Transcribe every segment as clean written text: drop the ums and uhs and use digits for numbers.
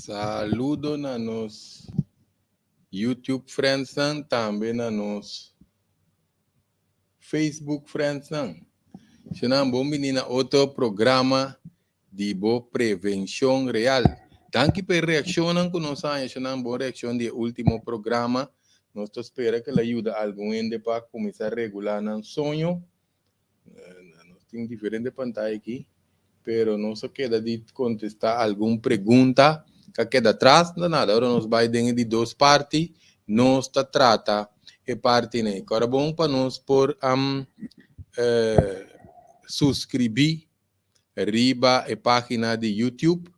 Saludo na nos YouTube friendsnan, tambe na nos Facebook friendsnan. Shonnan, bon bini na otro programa di bo Prevenshon Real. Danki pa e reakshonnan ku nos a haña, shonnan, bon reakshon di e último programa. Nos ta spera ku el a yuda algun hende pa kuminsá regulá nan soño. Nos tin diferente pantaya aki, pero nos a keda di kontestá algun pregunta ku a keda atras. No nada, ora nos bai den e di dos parti, nos ta trata e partinan ei. Kòrda bon pa nos por suskribí riba e página di YouTube.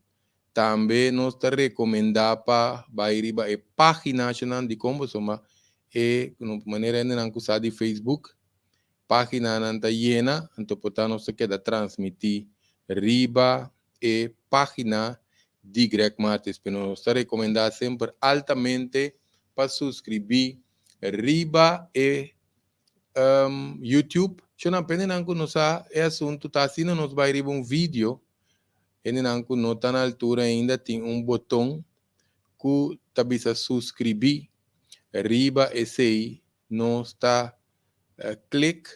Tambe nos ta rekomendá pa bai riba e páginanan di kon pasobra e manera hendenan ku sa di Facebook, Páginanan ta yena, anto por ta nos ta keda transmití riba e página di Greg Martis. Pero nos ta rekomendá semper altamente pa suskribí riba e YouTube. Shonnan pendenan ku no sa e asuntu ta asina nos bai riba un video, hendenan ku no ta na altura ainda tin un boton ku ta bisa suskribí riba esei nos ta klik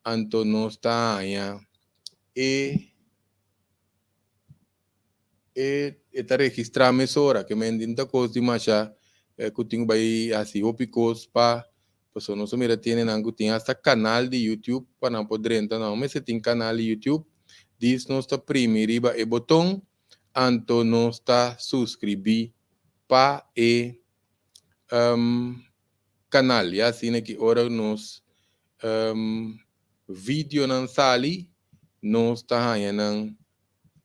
anto nos ta haña e e e ta registrá mesora ke men tin ta kos di masha ku tin ku bai hasi hopi kos pa pasobra nos a mira tiendenan ku tin hasta kanal di YouTube pa nan por drenta nan mester tin kanal di YouTube dis nos ta primi riba e boton anto nos ta suskribí pa e kanal ya asina ki ora nos videonan sali nos ta haña nan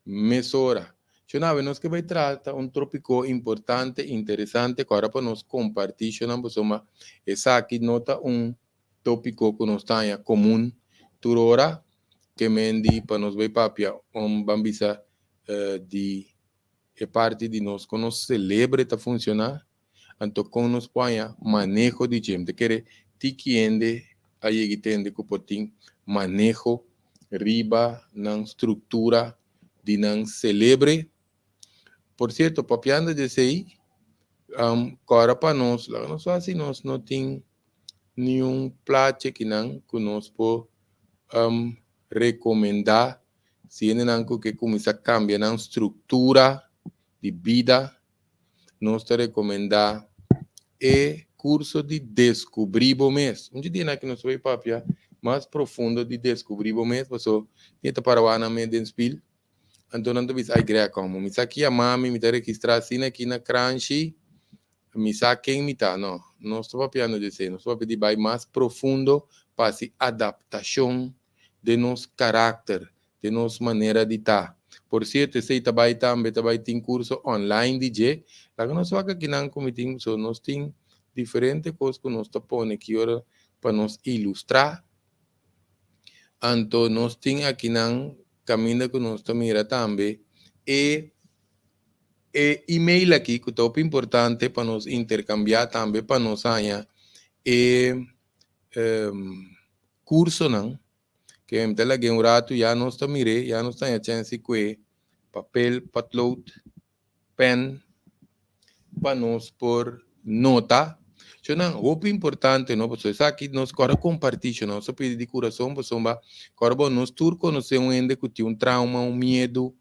mesora. Shon awe nos ke bai trata un tropiko importante, interesante ku ora pa nos kompartí shonnan pasobra esaki no ta un topiko ku nos ta haña komun tur ora ke men di pa nos bai papia un ban bisa di e parti di nos kon nos selebre ta funshoná. Anto kon nos por haña maneho di dje? Mi ta kere tiki hende a yega i tende ku por tin maneho riba nan struktura di nan selebre. Por sierto, papiando di esei, kòrda pa nos, laga nos wak si nos no tin niun plachi akinan ku nos por rekomendá si hendenan ku ke kuminsá kambia nan struktura di bida. Nos ta rekomendá e kurso di Deskubrí Bo Mes. Un dje aki nos ta bai papia mas profundo di deskubrí bo mes, paso tin ta para wak nan mes den spil, anto nan ta bisa, ay Greg, komo mi sa ki yama mi, mi ta registrá asina aki na Kranshi, mi sa ken mi ta. No, nos ta papiando di esei, nos ta papia di bai mas profundo pa hasi adaptashon den nos karakter, den nos manera di ta. Por cierto, esey ta bay tambe, ta bay tin curso online di dje. Laga nos wak akinan cu mi tin, so nos tin diferente cos cu nos ta pone ki ora pa nos ilustra. Anto nos tin akinan caminda cu nos ta mira tambe e e email aki cu ta hopi importante pa nos intercambia tambe pa nos haña e cursonan. Ke mi ta lag'é un ratu, ya nos ta mir'é, ya nos ta haña chèns di kue papel, potlood, pèn pa nos por nota. Shonnan, hopi importante no, pasobra esaki nos kòrda kompartí shonnan, nos ta pidi di kurason pasobra kòrda bo nos tur konosé un hende ku tin un trauma, un miedu,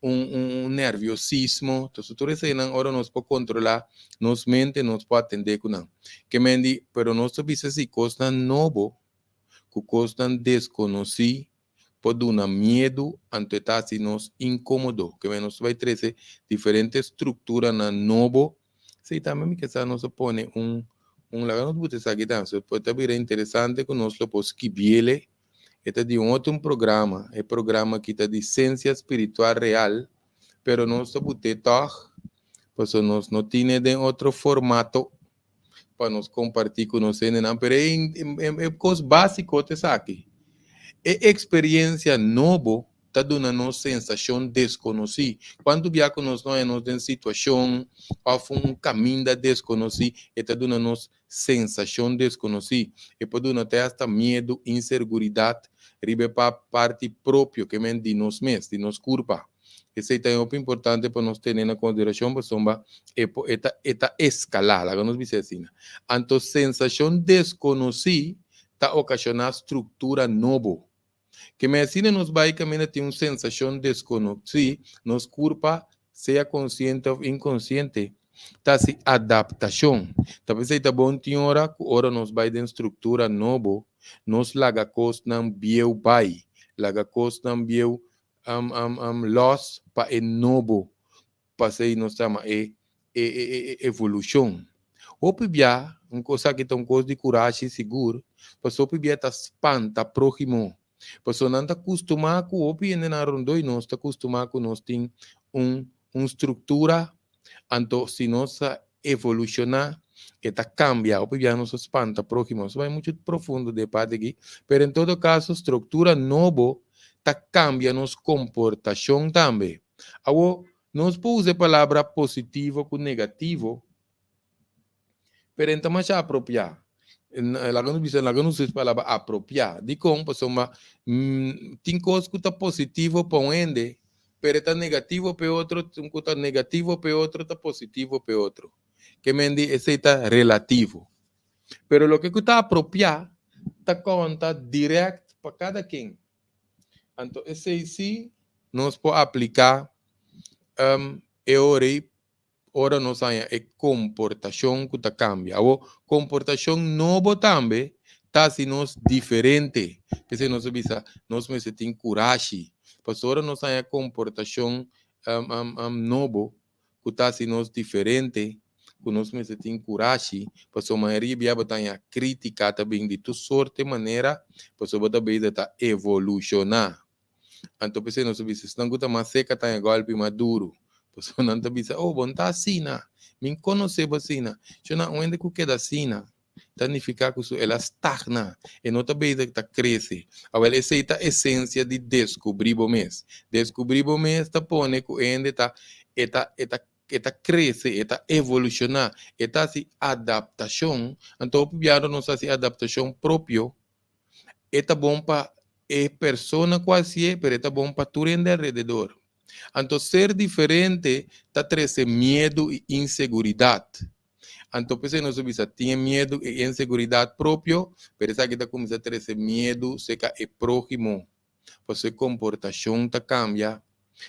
un un nerviosismo, entonces tur eseinan ora nos por kontrolá nos mente nos por atendé ku nan. Ke men di, pero nos ta bisa si kosnan nobo ku kosnan deskonosí por duna miedu anto e ta hasi nos inkomodo. Ke men nos ta bai trese diferente strukturanan nobo. Esei tambe mi ke sa nos a pone un un laga nos buta esaki tambe. So por ta bira interesante ku nos lo por skibiele. E ta di un otro un programa. E programa aki ta di Sensia Spiritual Real, pero nos ta but'é tòg pasobra nos no tine den otro formato. pa nos kompartí ku nos hendenan, pero e e kos básiko ta esaki, e eksperiensia nobo ta duna nos sensashon deskonosí. Kuantu bia ku nos no haña nos den situashon òf un kaminda deskonosí, e ta duna nos sensashon deskonosí. E por duna te asta miedu, inserguridat riba e parti propio, ke men di nos mes, di nos kurpa. Esei ta hopi importante pa nos tene na konsiderashon pasobra e por e ta e ta eskalá, laga nos bisa asina. Anto sensashon deskonosí ta okashoná struktura nobo. Ke men asina nos bai kaminda tin un sensashon deskonosí, nos kurpa, sea konsiente òf inkonsiente, ta hasi adaptashon. Ta p'esei ta bon tin ora ku ora nos bai den struktura nobo, nos laga kosnan bieu bai, laga kosnan bieu lòs pa e nobo, pasei nos ta yama e evolushon. Hopi bia, un kos aki ta un kos di kurashi sigur, pasobra hopi bia ta spanta próhimo. Pasobra nan ta kustumá ku hopi hendenan rondó i nos ta kustumá ku nos tin un un struktura, anto si nos a evolushoná e ta kambia. Hopi bia nos ta spanta próhimo. Nos ta bai muchu profundo den e parti aki, pero en todo kaso struktura nobo ta kambia nos komportashon tambe. Awor, nos por usa e palabra positivo ku negativo, pero en ta masha apropiá. Laga nos bisa, laga nos usa e palabra apropiá. Dikon? Pasobra tin kos ku ta positivo pa un hende, pero e ta negativo pa e otro, tin ku ta negativo pa e otro ta positivo pa e otro. Ke men di esei ta relativo. Pero loke ku ta apropiá ta konta dirèkt pa kada ken. Anto esei sí nos por apliká e ora ei ora nos haña e komportashon ku ta kambia. Awor, komportashon nobo tambe ta hasi nos diferente. P'esei nos a bisa nos mester tin kurashi. Pasobra ora nos haña komportashon nobo ku ta hasi nos diferente, ku nos mester tin kurashi, pasobra mayoria bia bo ta haña krítika ta bin di tur sorte manera, pasobra bo ta bezig ta evolushoná. Anto p'esei nos ta bisa, esnan ku ta mas seka ta haña gòlpi mas duru, pasobra nan ta bisa, Oh, bo no ta asina, mi no konosé bo asina. Shona, un hende ku keda asina ta nifiká ku su el a stagna, e no ta bezig ta krese. Awel, esei ta esensia di deskubrí bo mes. Deskubrí bo mes ta pone ku e hende ta e ta e ta e ta krese, e ta evolushoná, e ta hasi adaptashon. Anto hopi biaha nos ta hasi adaptashon propio, e ta bon pa e persona ku hasié, pero e ta bon pa tur hende alrededor. Anto ser diferente ta trese miedu i inseguridat. Anto p'esei nos a bisa tin e miedu e inseguridat propio, pero esaki ta kuminsá trese miedu serka e próhimo, pasobra e komportashon ta kambia,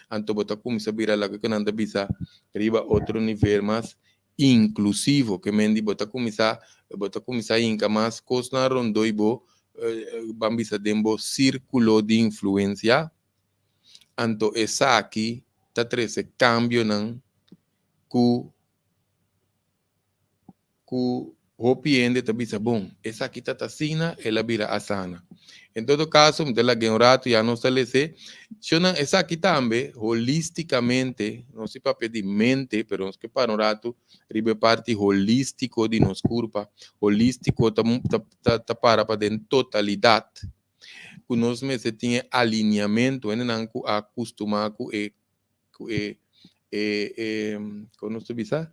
anto bo ta kuminsá bira loke ku nan ta bisa riba otro nivel mas inklusivo, ke men di bo ta kuminsá bo ta kuminsá hinka mas kosnan rondó i bo ban bisa den bo sírkulo di influensia, anto esaki ta trese kambionan ku ku hopi hende ta bisa bon, esaki ta ta asina, el a bira asana. En todo kaso, mi ta lag'é un ratu, ya nos ta les'é. Shonnan, esaki tambe, holistikamente, nos si papia di mente, pero nos ke para un ratu riba e parti holístiko di nos kurpa. Holístiko ta ta ta para pa den totalidat, ku nos mester tin e alineamentu, hendenan ku a kustumá ku e ku e e e kon nos ta bisa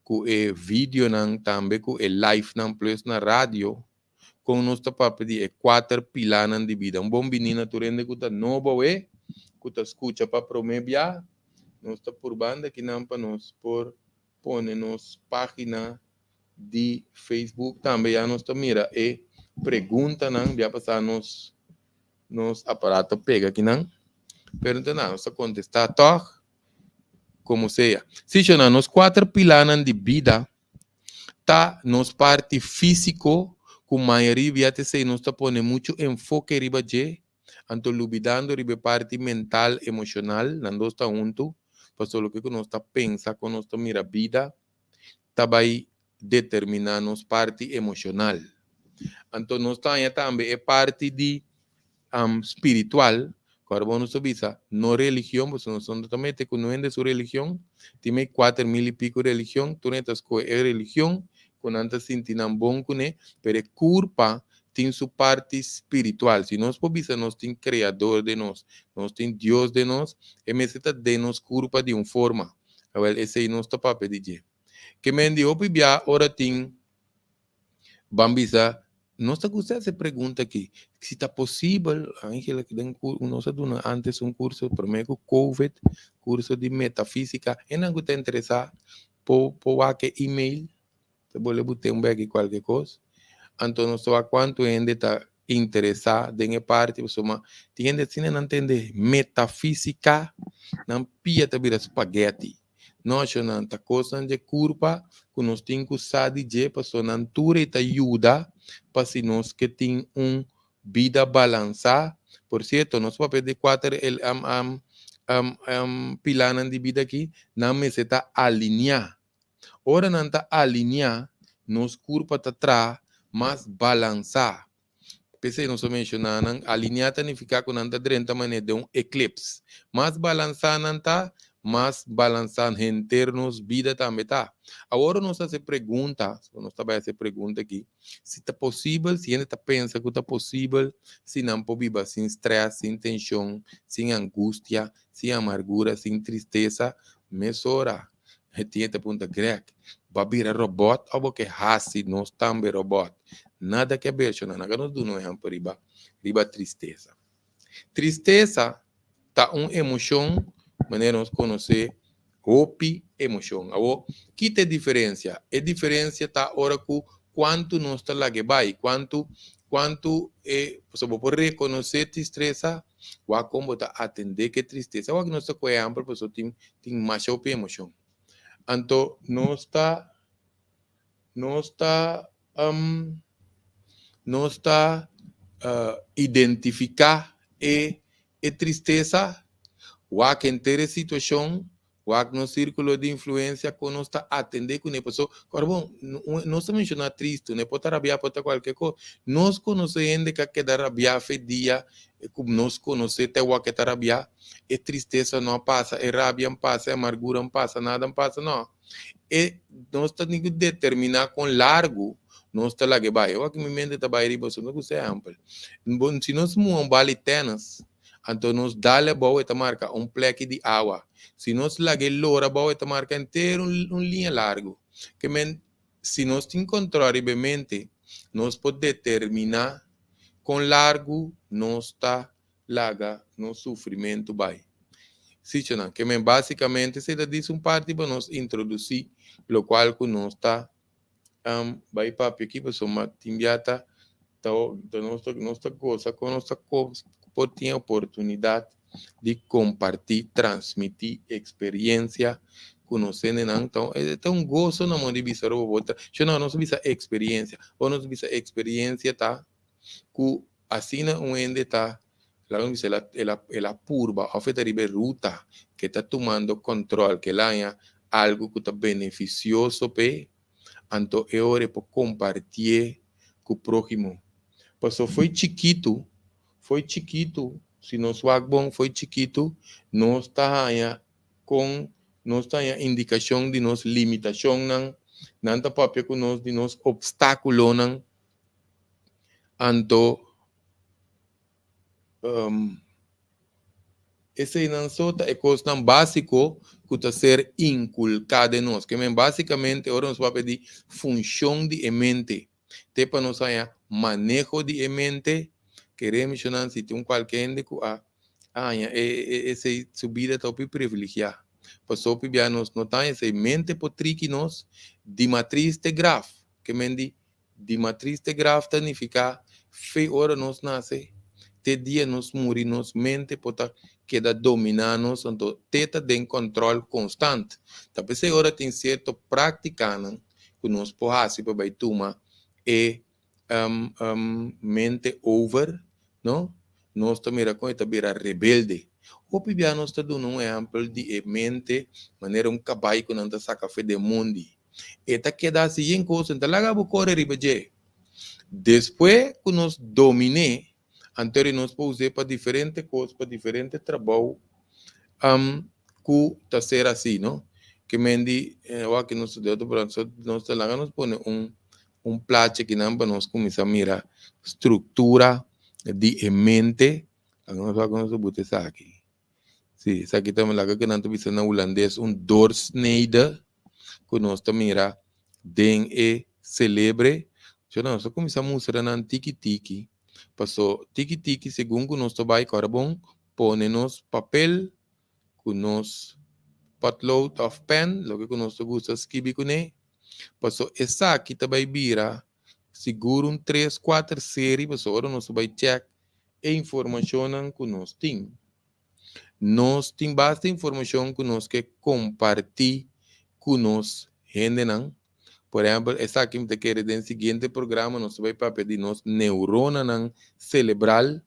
ku e videonan tambe ku e livenan plus na radio kon nos ta papia di e kuater pilanan di bida. Un bon bini na tur hende ku ta nobo awe ku ta skucha pa prome bia nos ta purbando akinan pa nos por pone nos pagina di Facebook tambe ya nos ta mira e preguntanan bia pasa nos nos aparato pega akinan pero no ta nada nos ta kontestá tòg komo sea. Sí shona nos kuater pilanan di bida ta nos parti físiko ku mayoria bia ta esei nos ta pone muchu enfoke riba dje anto lubidando riba e parti mental emoshonal nan dos ta huntu pasobra loke ku nos ta pensa kon nos ta mira bida ta bai determiná nos parti emoshonal. Anto nos ta haña tambe e parti di spiritual, ku ora bo nos ta bisa no religion, pasobra nos no ta mete ku no hende su religion, tin mei 4000 i piko religion, tur hende ta skohe e religion ku nan ta sinti nan bon kuné, pero e kurpa tin su parti spiritual. Si nos por bisa nos tin Kreador den nos, nos tin Dios den nos, e mester ta den nos kurpa di un forma. Awel, esei nos ta papia di dje. Ke men di hopi bia ora tin, ban bisa, Nos ta gusta hasi e pregunta aki, si ta posibel, Angela, den nos a duna antes un kurso promé ku Covid, kurso di metafísika, esnan ku ta interesá por por wak e email, ta bole bot'é un bèki kualke kos, anto nos ta wak kuantu hende ta interesá den e parti, pasobra tin hende asina nan tende metafísika, nan pia ta bira spagèti. Noshonnan ta kosnan dje kurpa ku nos tin ku sa di dje pasobra nan tur ei ta yuda pa si nos ke tin un bida balansá. Por sierto, nos papia di kuater el pilanan di bida aki, nan mester ta aliniá. Ora nan ta aliniá, nos kurpa ta traha mas balansá. P'esei nos a menshoná nan, alineá ta nifiká ku nan ta drenta manera den un eklips. Mas balansá nan ta, mas balansá henter nos bida tambe ta. Awor nos hasi pregunta, nos ta bai hasi pregunta aki, si ta posibel, si hende ta pensa ku ta posibel si nan por biba sin strès, sin tenshon, sin angustia, sin amargura, sin tristesa, mesora E tin ta punta Greg, bo a bira robot of bo ke hasi nos tambe robot? Nada ke ber shona, nan ka nos duna un ehempel riba riba tristesa. Tristesa ta un emoshon manera nos konosé hopi emoshon. Awor, ki ta e diferensia? E diferensia ta ora ku kuantu nos ta lag'e bai, kuantu kuantu e pasobra bo por rekonosé tristresa, Wak kon bo ta atendé ku e tristesa. Wak nos ta ku ehèmpel pasobra tin tin masha hopi emoshon. Anto nos ta nos ta nos ta identifiká e e tristesa, wak henter e situashon. Wak nos sírkulo di influensia kon nos ta atendé kuné. Paso, ora bon, nos ta menshoná tristu, ne por ta rabiá, por ta kualke kos. Nos konosé hende ku a keda rabiá fe dia ku nos konosé te awor ke ta rabiá. E tristesa no a pasa, e rabia a pasa, e amargura a pasa, nada a pasa, no. E nos ta tin ku determiná kon largu nos ta laga e bai. Awor ku mi mente ta bai riba su, no ku ehèmpel. Bon, si nos muha un bal di tènis, Anto nos dal abou e ta marka un pleki di awa. Si nos lag'é lora abou e ta marka henter un liña largu. Ke men, si nos tin kontrol riba e mente, nos por determiná kon largu nos ta laga nos sufrimentu bai. Sichonan, ke men básikamente esei ta disi un parti pa nos introdusí lokual ku nos ta bai papia aki pasobra tin bia ta ta nos ta nos ta gosa kon nos ta por tin oportunidat di kompartí transmití eksperiencia ku nos hendenan ta ta un goso na modo di bisa ora bo por ta shona nos ta bisa eksperiencia ora nos ta bisa eksperiencia ta ku asina un hende ta laga nos bisa el a el a el a purba òf e ta riba e ruta ke ta tumando kòntròl ke el haña algu ku ta benefisioso p'e, anto e ora e por kompartié ku próhimo. Paso fo'i chikitu, fo'i chikitu, si nos wak bon fo'i chikitu nos ta haña kon nos ta haña indikashon di nos limitashonnan, nan ta papia ku nos di nos opstákulonan. Anto eseinan so ta e kosnan básiko ku ta ser inkulká den nos. Ke men básikamente ora nos papia di funshon di e mente, te pa nos haña maneho di e mente, kere mishonnan si tin un kualke hende ku a haña esei su bida ta hopi privilegiá. Pasobra hopi bia nos no ta haña esei. Mente por triki nos di matris te graf. Ke men di Di matris te graf ta nifiká fe ora nos nase te dia nos muri nos mente por ta keda dominá nos anto te ta den kòntròl konstant. Ta p'esei ora tin sierto práktikanan ku nos por hasi pa bai tuma e mente over, no? Nos ta mira kon e ta bira rebelde. Hopi bia nos ta duna un ehèmpel di e mente manera un kabai ku nan ta saka fe den mondi. E ta keda hasi yen kos, e ta laga bo kore riba dje. Despues ku nos domin'é, anto ri nos por us'é pa diferente kos, pa diferente trabou ku ta ser hasi, no? Ke men di, wak nos ta nos ta laga nos pone un un plachi akinan pa nos kuminsá mira struktura di e mente. Laga nos wak nos ta buta esaki. Sí, esaki ta laga ku nan ta bisa na hulandes un doorsnede ku nos ta mira den e selebre. So nos ta kuminsá mustra nan tiki tiki, paso tiki tiki segun ku nos ta bai kòrda bon pone nos papel ku nos potlood òf pèn, loke ku nos ta gusta skibi kuné, paso esaki ta bai bira sigur un tres kuater seri paso ora nos ta bai chèk e informashonnan ku nos tin. Nos tin basta informashon ku nos ke kompartí ku nos hendenan. Por ehèmpel, esaki mi ta kere den siguiente programa nos ta bai papia di nos neuronanan selebral,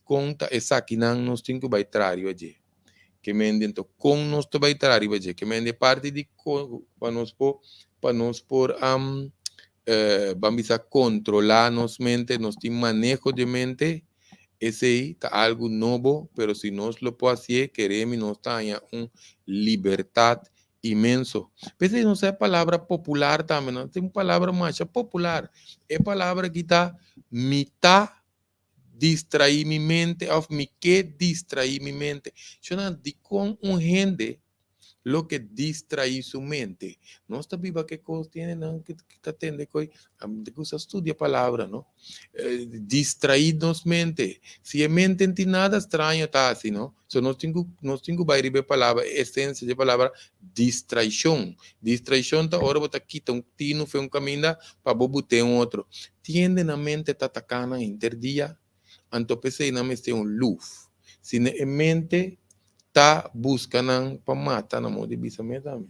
kon ta esakinan nos tin ku bai traha riba dje. Ke mende anto kon nos ta bai traha riba dje? Ke mende e parti di pa nos por pa nos por ban bisa kontrolá nos mente, nos tin maneho di e mente. Esei ta algu nobo, pero si nos lo por hasié, keremi nos ta haña un libertat inmenso. P'esei nos sa e palabra popular tambe, nos tin un palabra masha popular. E palabra aki ta mi ta distraí mi mente òf mi ke distraí mi mente. Shona, dikon un hende lo ke distraí su mente? Nos ta biba ke kos tiene nan ke ta tende koe, ami ta gusta studia palabra no. Distraí nos mente. Si e mente no tin nada straño ta hasi no. So nos tin ku nos tin ku bai riba e palabra, e esensia di e palabra distraishon. Distraishon ta ora bo ta kita un tinu fe un kaminda pa bo but'é un otro. Tiende nan mente ta ataká nan henter dia, anto p'esei nan mester un luf. Si no e mente ta buska nan pa mata nan, modo di bisa mes ami.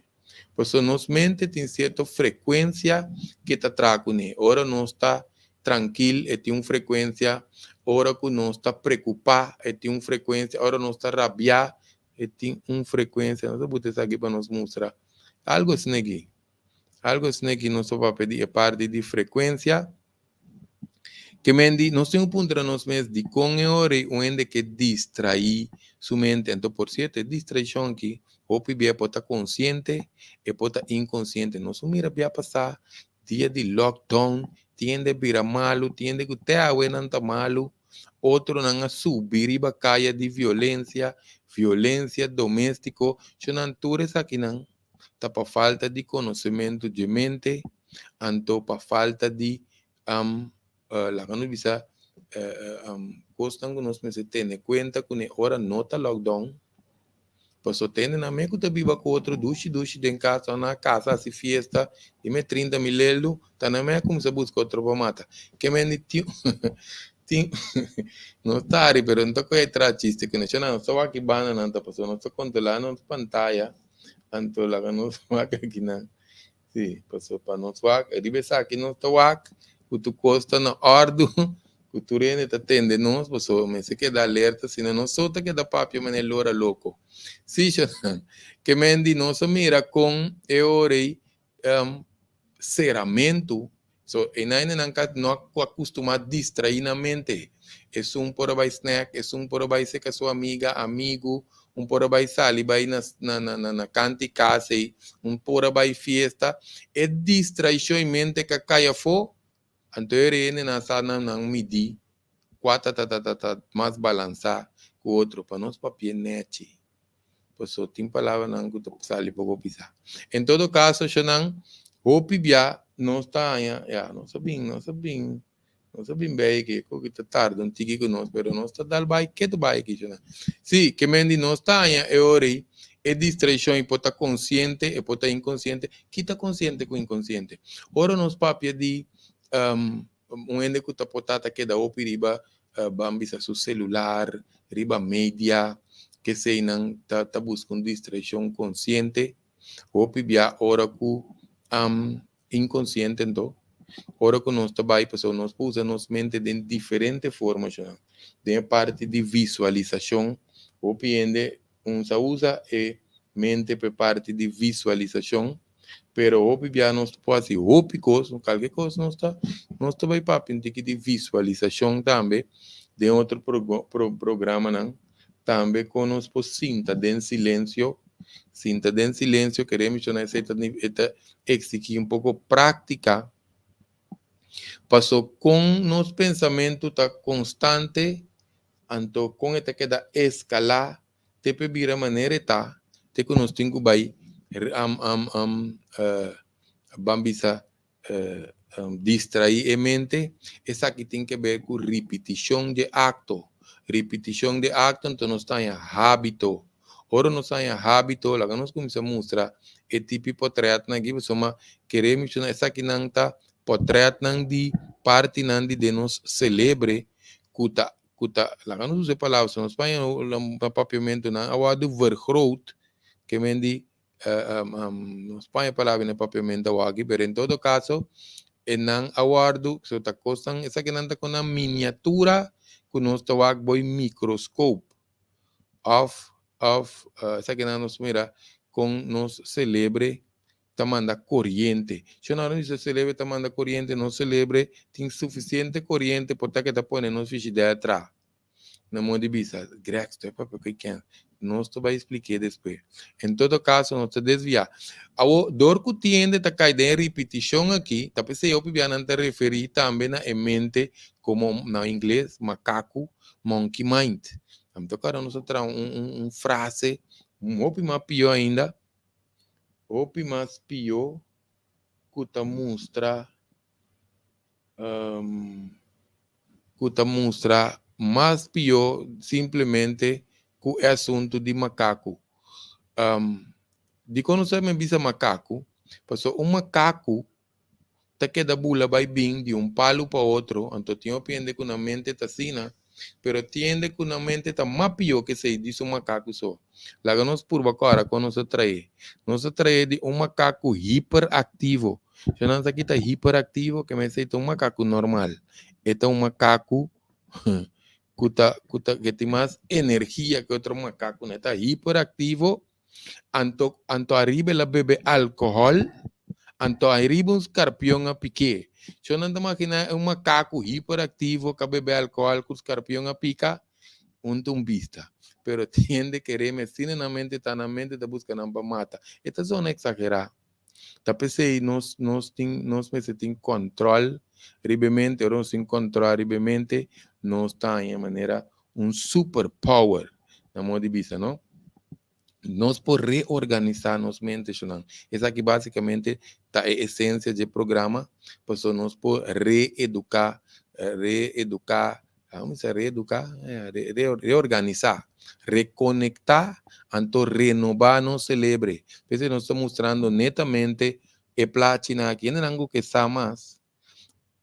Pasobra nos mente tin sierto frekuensia ke ta traha kuné. Ora nos ta trankil e tin un frekuensia, ora ku nos ta preokupá e tin un frekuensia, ora nos ta rabiá e tin un frekuensia. Nos a buta esaki pa nos mustra algu asina aki. Algu asina aki nos ta papia di e parti di frekuensia. Ke men di, nos tin ku puntra nos mes dikon e ora ei un hende ke distraí su mente. Anto por sierto e distraishon aki hopi bia por ta konsiente, e por ta inkonsiente. Nos a mira bia pasá dia di lockdown tin hende a bira malu, tin hende ku te awe nan ta malu, otronan a subi riba kaya di violensia, violensia doméstiko. Shonnan tur esakinan ta pa falta di konosementu dje mente, anto pa falta di laga nos bisa kosnan ku nos mester tene kuenta kuné ora no ta lockdown. Paso tende nan me ku ta biba ku otro dushi dushi den kasa, nan a kasa hasi fiesta di me 30 mil eldu, ta nan me a kuminsá buska otro pa mata. Ke men di tin tin nos ta hari pero no ta kohe traha chiste ku nos. Nos ta wak e banda nan ta pasobra nos ta kontrolá nos pantaya anto laga nos wak akinan. Sí, pasobra pa nos wak, riba esaki nos ta wak ku tur kos ta na òrdu, ku tur hende ta tende nos, pasobra mester keda alerta, sino nos so ta keda papia manera lora loko. Sí, shonnan, ke men di nos a mira kon e ora ei seramentu, so e nainenan ka no a kustumá distraí nan mente. Esun por a bai snack, esun por a bai seka su amiga, amigu, un por a bai sali bai na na na na kanti kas ei, un por a bai fiesta. E distraishon i mente ka kai afó, anto e rendenan sa nan nan midí kua ta ta ta ta mas balansá ku otro pa nos papia nèchi. Paso tin palabranan ku ta sali poko pisá. En todo kaso, shonnan, hopi bia nos ta haña, ya, nos a bin, nos a bin. Nos a bin bei aki, ku ta tarda un tiki ku nos, pero nos ta dal bai ketu bai aki shona. Sí, ke men di nos ta haña e ora ei, e distraishon e por ta konsiente, e por ta inkonsiente. Ki ta konsiente ku inkonsiente? Ora nos papia di un hende ku ta por ta ta keda hopi riba ban bisa su selular, riba media, keseinan ta ta buska un distraishon konsiente. Hopi bia ora ku Inkonsiente anto, ora ku nos ta bai pasobra nos por usa nos mente den diferente forma shonnan. Den e parti di visualisashon, hopi hende un sa usa e mente pa e parti di visualisashon, pero hopi bia nos por hasi hopi kos, kalke kos nos ta nos ta bai papia un tiki di visualisashon tambe den otro programanan. Tambe kon nos por sinta den silensio. Sinta den silensio kere menshoná esei ta e ta eksigí un poko práktika. Paso kon nos pensamentu ta konstante, anto kon e ta keda eskalá te pa e bira manera e ta, te ku nos tin ku bai ban bisa. Distraí e mente, esaki tin ke ber ku ripitishon dje akto. Ripitishon dje akto, anto nos ta haña hábito. Ora nos haña hábito, laga nos kuminsá mustra e tipi potrètnan aki, pasobra kere menshoná esakinan ta potrètnan di partinan di den nos selebre ku ta ku ta, laga nos usa e palabra, si nos paña na papiamentu nan a wòrdu vergroot, ke men di nos paña palabra na papiamentu awaki, pero en todo caso e nan a wòrdu, so ta kosnan, esakinan ta kon nan miniatura ku nos ta wak bo e microscope òf òf esakinan nos mira kon nos selebre ta manda koriente. Si nos bisa selebre ta manda koriente, nos selebre tin sufisiente koriente por ta ke ta pone nos fishidè atrás. Na modo di bisa, Greg, estoy papia ku ken? Nos ta bai splik'é despues. En todo kaso, nos ta desviá. Awor, dor ku tin hende ta kai den e ripitishon aki, ta p'esei hopi bia nan ta referí tambe na e mente komo, na ingles, makaku, monkey mind. Nan ta kòrda nos a traha un un un frase hopi mas pió ainda, hopi mas pió ku ta mustra ku ta mustra mas pió simplemente ku e asuntu di makaku. Dikon nos ta bisa makaku? Pasobra un makaku ta keda bula bai bin di un palu pa otro, anto tin hopi hende ku nan mente ta asina, pero tin hende ku nan mente ta mas pió ku esei di su makaku so. Laga nos purba kòrda kon nos a trae. Nos a trae di un makaku hiperaktivo. Si nan sa ki ta hiperaktivo, ke mester ta un makaku normal. E ta un makaku ku ta ku ta ke tin mas energia ke otro makakunan. E ta hiperaktivo, anto anto ariba el a bebe alkohòl, anto ariba un skarpion a pik'é. Si nan ta maginá un makaku hiperaktivo ku a bebe alkohòl ku skarpion a pika, un ta un bista. Pero tin hende kere mesina nan mente ta nan mente ta buska nan pa mata. E ta zona eksagerá. Ta p'esei nos nos tin nos mester tin kòntròl riba e mente, ora nos tin kòntròl riba e mente nos ta haña manera un super power na modo di bisa no. Nos por reorganisá nos mente shunan. Esaki básikamente ta e esensia dje programa, pasobra nos por reeduká reeduká Amo bisa reeduká, reorganisá, rekonektá, anto renobá nos selebre. P'esei nos ta mustrando netamente e plachinan aki. Hendenan ku ke sa mas,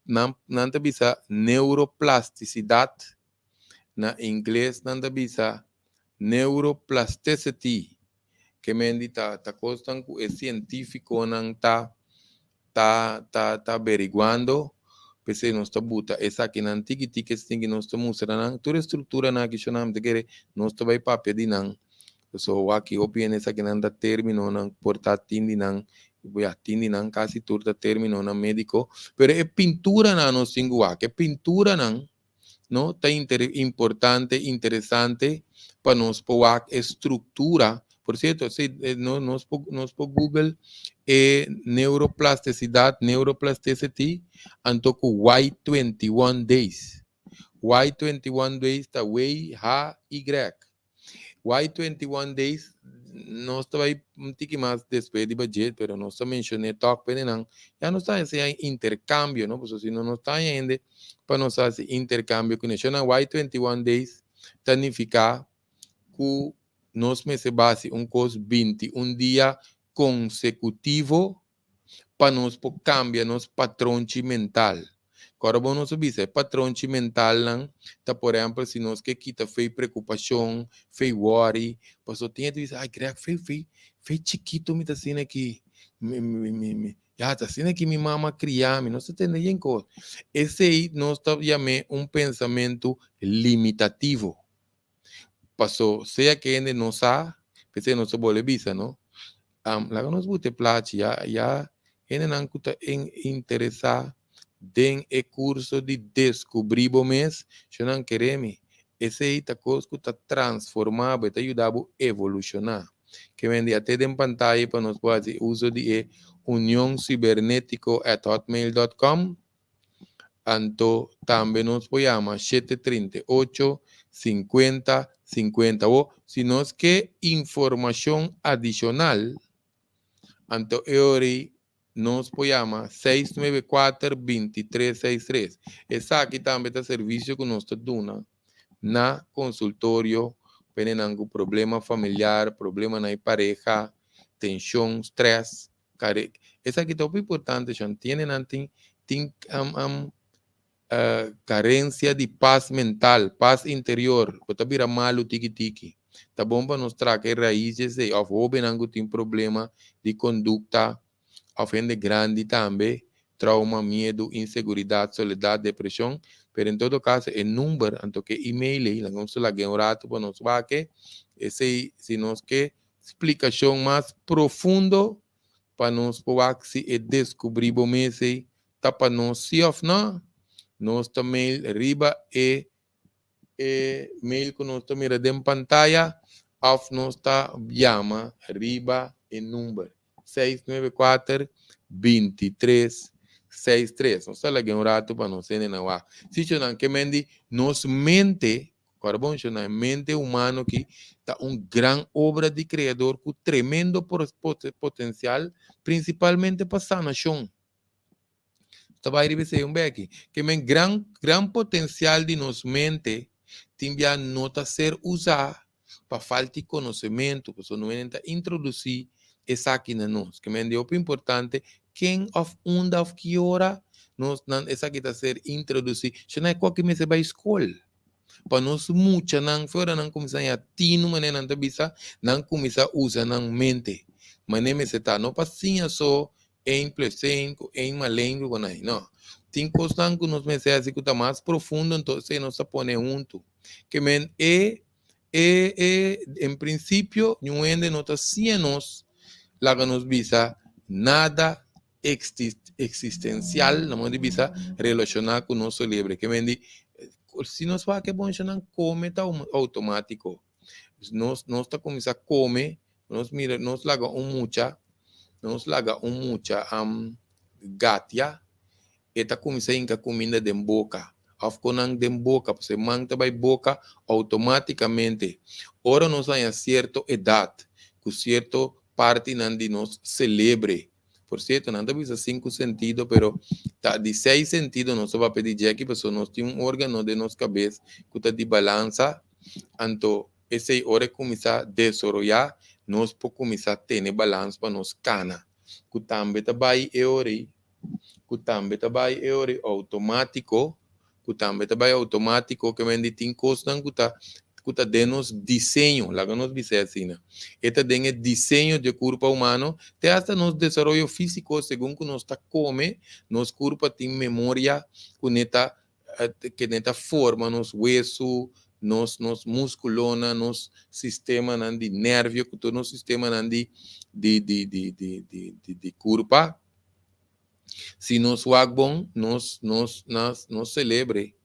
nan nan ta bisa neuroplastisidat, na ingles nan ta bisa neuroplasticity, ke men di ta ta kosnan ku e sientífikonan ta ta ta ta averiguando, p'esei nos ta buta esakinan tiki tiki esaki nos ta mustra nan tur e strukturanan aki shonnan mi ta kere nos ta bai papia di nan so wak hopi hende esakinan ta terminonan por ta tin di nan ya tin di nan kasi tur ta terminonan mediko pero e pinturanan nos tin ku wak e pinturanan no ta importante interesante pa nos por wak e struktura por sierto si no nos por nos por google e neuroplastisidat neuroplasticity anto ku y 21 days y 21 days ta w h y Y 21 days nos ta bai un tiki mas despues di budget pero nos ta mencion'é tok p'e nan ya nos ta hasi intercambio no pasobra si no nos ta haña hende pa nos hasi intercambio ku nan Y 21 days ta nifiká ku nos mester basi un kos 21 dia konsekutivo pa nos por kambia nos patronchi mental. Kòrda bo nos a bisa e patronchi mentalnan ta por ehèmpel si nos ke kita fei preokupashon, fei wòri, pasobra tin hende ta bisa ay Greg fei fei fei chikitu mi ta asina aki, mi mi mi mi ya ta asina aki mi mama a kria mi, nos ta tende yen kos. Esei nos ta yam'é un pensamentu limitativo. Paso sea ke hende no sa, p'esei nos ta bolbe bisa no, laga nos buta e plachi ya, ya hendenan ku ta interesá den e kurso di deskubrí bo mes, shonnan kere mi, esei ta kos ku ta transformá bo, e ta yuda bo evolushoná. Ke wende a te den pantaya pa nos por hasi uso di e unioncibernetico at hotmail dot com. Anto tambe nos por yama 738 50 50 o si nos ke informashon adishonal anto e ora ei Nos por yama 694 2363. Esaki tambe ta servisio ku nos ta duna na konsultorio pa hendenan ku problema familiar, problema na e pareha, tenshon, strès. Esaki ta hopi importante shon. Tin hendenan tin tin karensia di pas mental, pas interior. Bo ta bira malu tiki tiki. Ta bon pa nos traka e rais di esei. Òf hóbennan ku tin problema di kondukta, òf hende grandi tambe, trauma, miedu, inseguridat, soledat, depreshon. Pero en todo kaso e number anto ku e email ei, laga nos laga un ratu pa nos wak esei si nos ke splikashon mas profundo pa nos por wak si e deskubrí bo mes ei ta pa nos si òf no. Nos ta mail riba e e mail ku nos ta mira den pantaya òf nos ta yama riba e number 694 23 63. Nos ta laga un ratu pa nos hende nan wak. Si nan ke men di nos mente, kòrda bon nan, e mente humano ki ta un gran obra di Kreador ku tremendo potensial, prinsipalmente pa sanashon. Ta bai riba esei un beki. Ke men gran gran potensial di nos mente tin bia no ta ser usá pa falta di konosementu, pasobra no hende ta introdusí esaki na nos. Ke men di hopi importante ken òf unda òf ki ora nos nan esaki ta ser introdusí. Shonai koki mester bai skol pa nos muchanan for ora nan kuminsá haña tinu manera nan ta bisa, nan kuminsá usa nan mente. Manera mester ta, no pa siña so Ein plus ein ku ein malen ku konai. No. Tin kosnan ku nos mester hasi ku ta mas profundo, enton esei nos ta pone huntu. Ke men e e e en prinsipio niun hende no ta siña nos laga nos bisa nada eksistensial, na modo di bisa relashoná ku nos selebre. Ke men di si nos wak e bonshanan kome ta outomátiko. Nos nos ta kuminsá kome Nos mira, nos laga un mucha, nos laga un mucha um, gatia, e ta kuminsá hinka kuminda den boka, òf konan den boka, pasobra e man ta bai boka outomátikamente. Ora nos haña sierto edat, ku sierto partinan di nos selebre, por sierto nan ta bisa sinku sentido, pero ta di seis sentido nos ta papia di djeki, pasobra nos tin un órgano den nos kabes ku ta di balansa, anto Esei ora e kuminsá desoroyá, nos por kuminsá tene balans pa nos kana, ku tambe ta bai e ora ei, ku tambe ta bai e ora ei outomátiko, ku tambe ta bai outomátiko, ke men di tin kosnan ku ta ku ta den nos diseño, laga nos bis'é asina. E ta den e diseño dje kurpa humano, te asta nos desaroyo físiko, segun ku nos ta kome, nos kurpa tin memoria ku ne ta ke ne ta forma nos wesu, nos nos muskulonan, nos sistemanan di nervio ku tur nos sistemanan di di di di di di di di kurpa. Si nos wak bon, nos nos nos nos selebre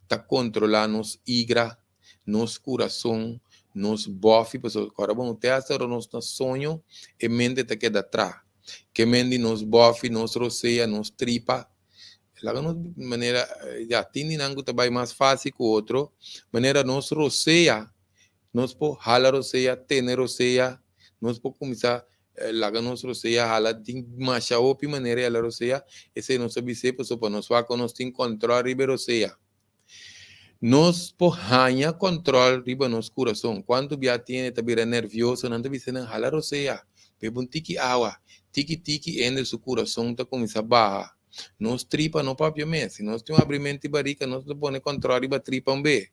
ta kontrolá nos igra, nos kurason, nos bòfi, pasobra kòrda bon, te asta ora nos na soño e mente ta keda tra. Ke men di nos bòfi, nos rosea, nos tripa. Laga nos manera, ya, tin di nan ku ta bai mas fásil ku otro. Manera nos rosea, nos por hala rosea, tene rosea, nos por kuminsá laga nos rosea hala. Tin masha hopi manera di hala rosea. Esei nos ta bis'é pasobra pa nos wak ku nos tin kòntròl riba e rosea. Nos por haña kòntròl riba nos kurason. Kuantu bia tin hende ta bira nèrvioso, nan ta bisa nan hala rosea, bebe un tiki awa. Tiki tiki hende su kurason ta kuminsá baha. Nos tripa no papia mes. Si nos tin un abrimentu di barika, nos ta pone kòntròl riba tripa un be.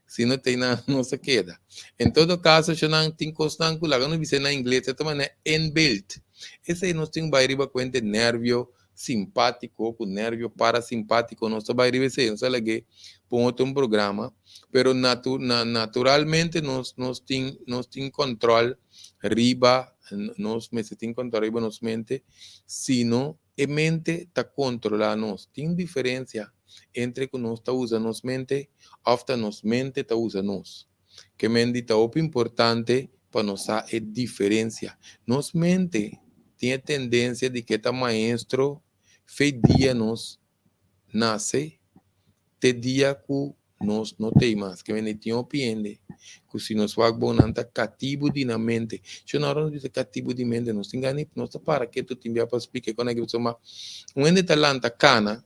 Si no te nan nos a keda. En todo kaso, shonnan tin kosnan ku laga nos bisa na ingles, e ta manera inbuilt. Esei nos tin bai riba kuenta e nèrvio simpátiko ku nervio parasimpátiko nos ta bai riba esei nos a lag'é pa un otro programa pero natu na naturalmente nos nos tin nos tin kòntròl riba nos mester tin kòntròl riba nos mente sino e mente ta kontrolá nos tin diferensia entre ku nos ta usa nos mente òf ta nos mente ta usa nos ke men di ta hopi importante pa nos sa e diferensia. Nos mente tin e tendensia di ke ta maestro fe dia nos nase te dia ku nos no t'ei mas. Ke mende tin hopi hende ku si nos wak bon nan ta katibu di nan mente. Shon ora nos bisa katibu di mente nos tin gana nos ta para ketu tin bia pa splika kon aki pasobra un hende ta lanta kana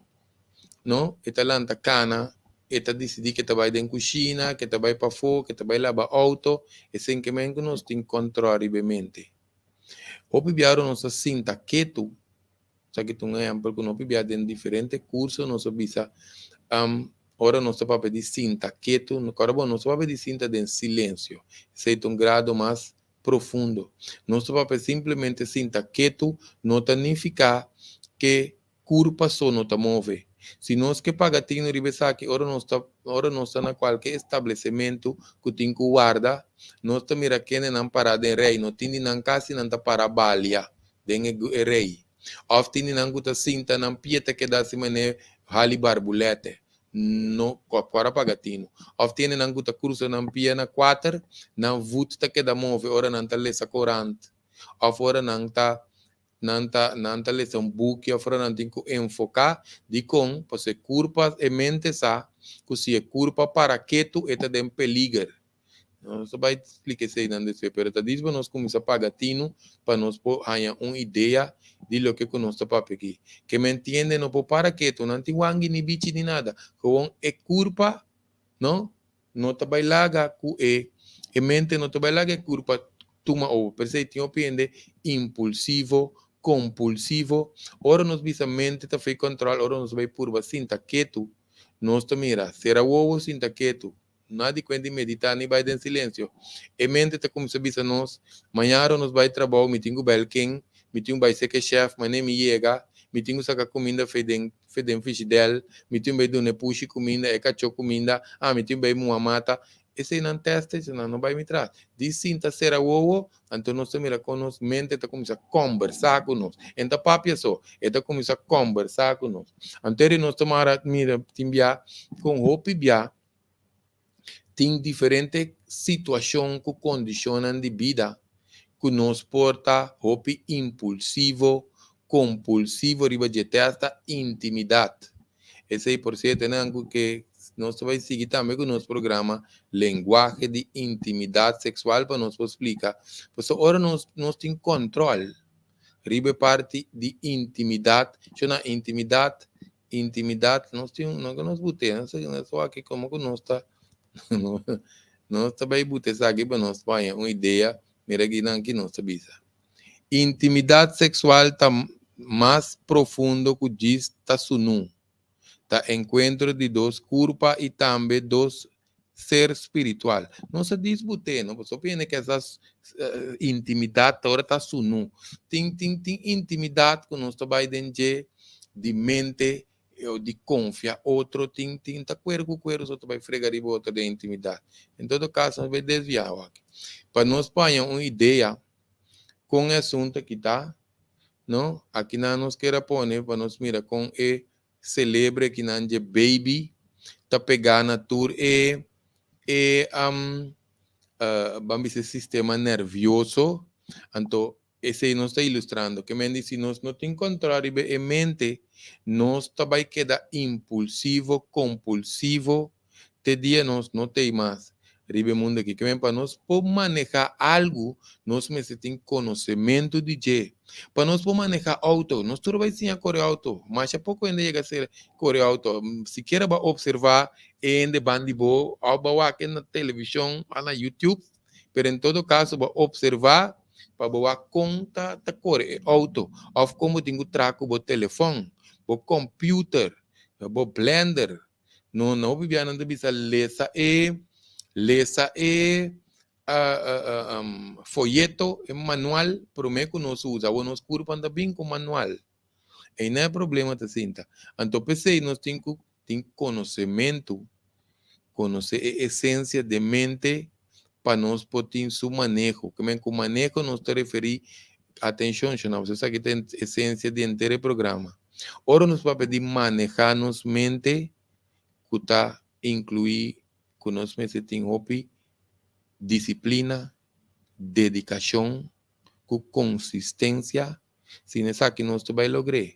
no e ta lanta kana e ta disidí ke ta bai den kushina ke ta bai pafó ke ta bai laba outo esei ke men ku nos tin kòntròl riba e mente. Hopi bia ora nos ta sinta ketu. Esaki ta un ehempel ku nos pibia den diferente kurso nos a bisa ora nos ta papia di sinta ketu, kòrda bon, nos ta papia di sinta den silensio, esei ta un grado mas profundo. Nos ta papia simplemente sinta ketu no ta nifiká ke kurpa so no ta move. Si nos ke paga tinu riba esaki ora nos ta ora nos ta na kualke establesementu ku tin ku warda, nos ta mira kendenan pará den rei, no tin di nan kasi nan ta para balia. Den e rei. Of tin di nan ku ta sinta nan pia ta keda si manera hali barbulete. No por a paga tinu. Of tin di nan ku ta krusa nan pia na kuater, nan vut ta keda move ora nan ta lesa korant of ora nan ta nan ta nan ta lesa un buki of ora nan tin ku enfoká. Dikon? Pasobra e kurpa e mente sa ku si e kurpa para ketu e ta den peliger. Nos ta bai splika eseinan despues, pero ta dis pa nos kuminsá paga tinu pa nos por haña un idea di loke ku nos ta papia aki. Ke men tiende no por para ketu, nan tin wangi ni bichi ni nada. Gewoon e kurpa no no ta bai laga ku e e mente no ta bai laga e kurpa tuma over. P'esei tin hopi hende impulsivo, kompulsivo. Ora nos bisa mente ta fei kòntròl, ora nos bai purba sinta ketu, nos ta mira sera wowo sinta ketu. No di kuenta di meditá ni bai den silensio. E mente ta kuminsá bisa nos, Mañana nos bai trabou, mi tin ku bel ken, mi tin ku bai seka e shèf, manera mi yega, mi tin ku saka kuminda fe den fe den frishidèl, mi tin ku bai duna e pushi kuminda, e kachó kuminda, ah, mi tin ku bai muha mata. Eseinan tèst eseinan no bai mi tras. Di sinta sera wowo, anto nos ta mira kon nos mente ta kuminsá kòmbersá ku nos. E no ta papia so, e ta kuminsá kòmbersá ku nos. Anto eri nos ta mara mira tin bia kon hopi bia Tin diferente situashon ku kondishonnan di bida ku nos por ta hopi impulsivo, kompulsivo riba dje te asta intimidat. Esei por sierto nan ku ke nos ta bai sigui tambe ku nos programa Lenguahe di Intimidat Seksual pa nos por splika. Pasobra ora nos nos tin kòntròl riba e parti di intimidat, shona intimidat Intimidad nos tin no ke nos bute nos nos wak komo ku nos ta nos ta bai bute esaki pa nos paña un idea mira kinan ki nos ta bisa. Intimidad sexual ta mas profundo ku djis ta sunu, ta enkuentro di dos kurpa i tambe dos ser spiritual. Nos a disbut'é, no? Pasobra hopi hende ke sa intimidat ta ora ta sunu. Tin tin tin intimidat ku nos ta bai den dje di mente o di konfia otro, tin tin ta kueru ku kueru so ta bai frega riba otro den intimidat. En todo kaso nos bai desviá awaki. Pa nos paña un idea kon e asuntu aki ta, no? Akinan nos kier a pone pa nos mira kon e celebre kinan dje baby ta pegá na tur e e um, ban bisa e sistema nervioso, anto esei nos ta ilustrando ke men di si nos no tin control riba e mente nos ta bai keda impulsivo, compulsivo te dia nos no t'ei mas riba e mundu aki. Ke men pa nos por manehá algu, nos mester tin konosementu di dje. Pa nos por manehá outo, nos tur bai siña kore outo. Masha poko hende yega ser kore outo. Sikiera bo a opservá e hende ban di bo òf bo a wak na televishon òf na YouTube, pero en todo kaso bo a opservá pa bo wak kon ta ta kore e outo òf kon bo tin ku traha ku bo telefòn, bo kòmpiuter, bo blender. No, no hopi bia nan ta bisa lesa e lesa e foyeto, e manual prome ku nos usa. Awor nos kurpa ta bin ku manual. Einan e problema ta sinta. Anto p'esei nos tin ku tin konosementu, konosé e esensia den mente pa nos por tin su maneho. Ke men ku maneho nos ta referí, atenshon shona, pasobra esaki ta esensia di henter e programa. Ora nos papia di manehá nos mente ku ta inkluí ku nos mester tin hopi disiplina, dedikashon ku konsistensia, sin esaki nos ta bai logr'é.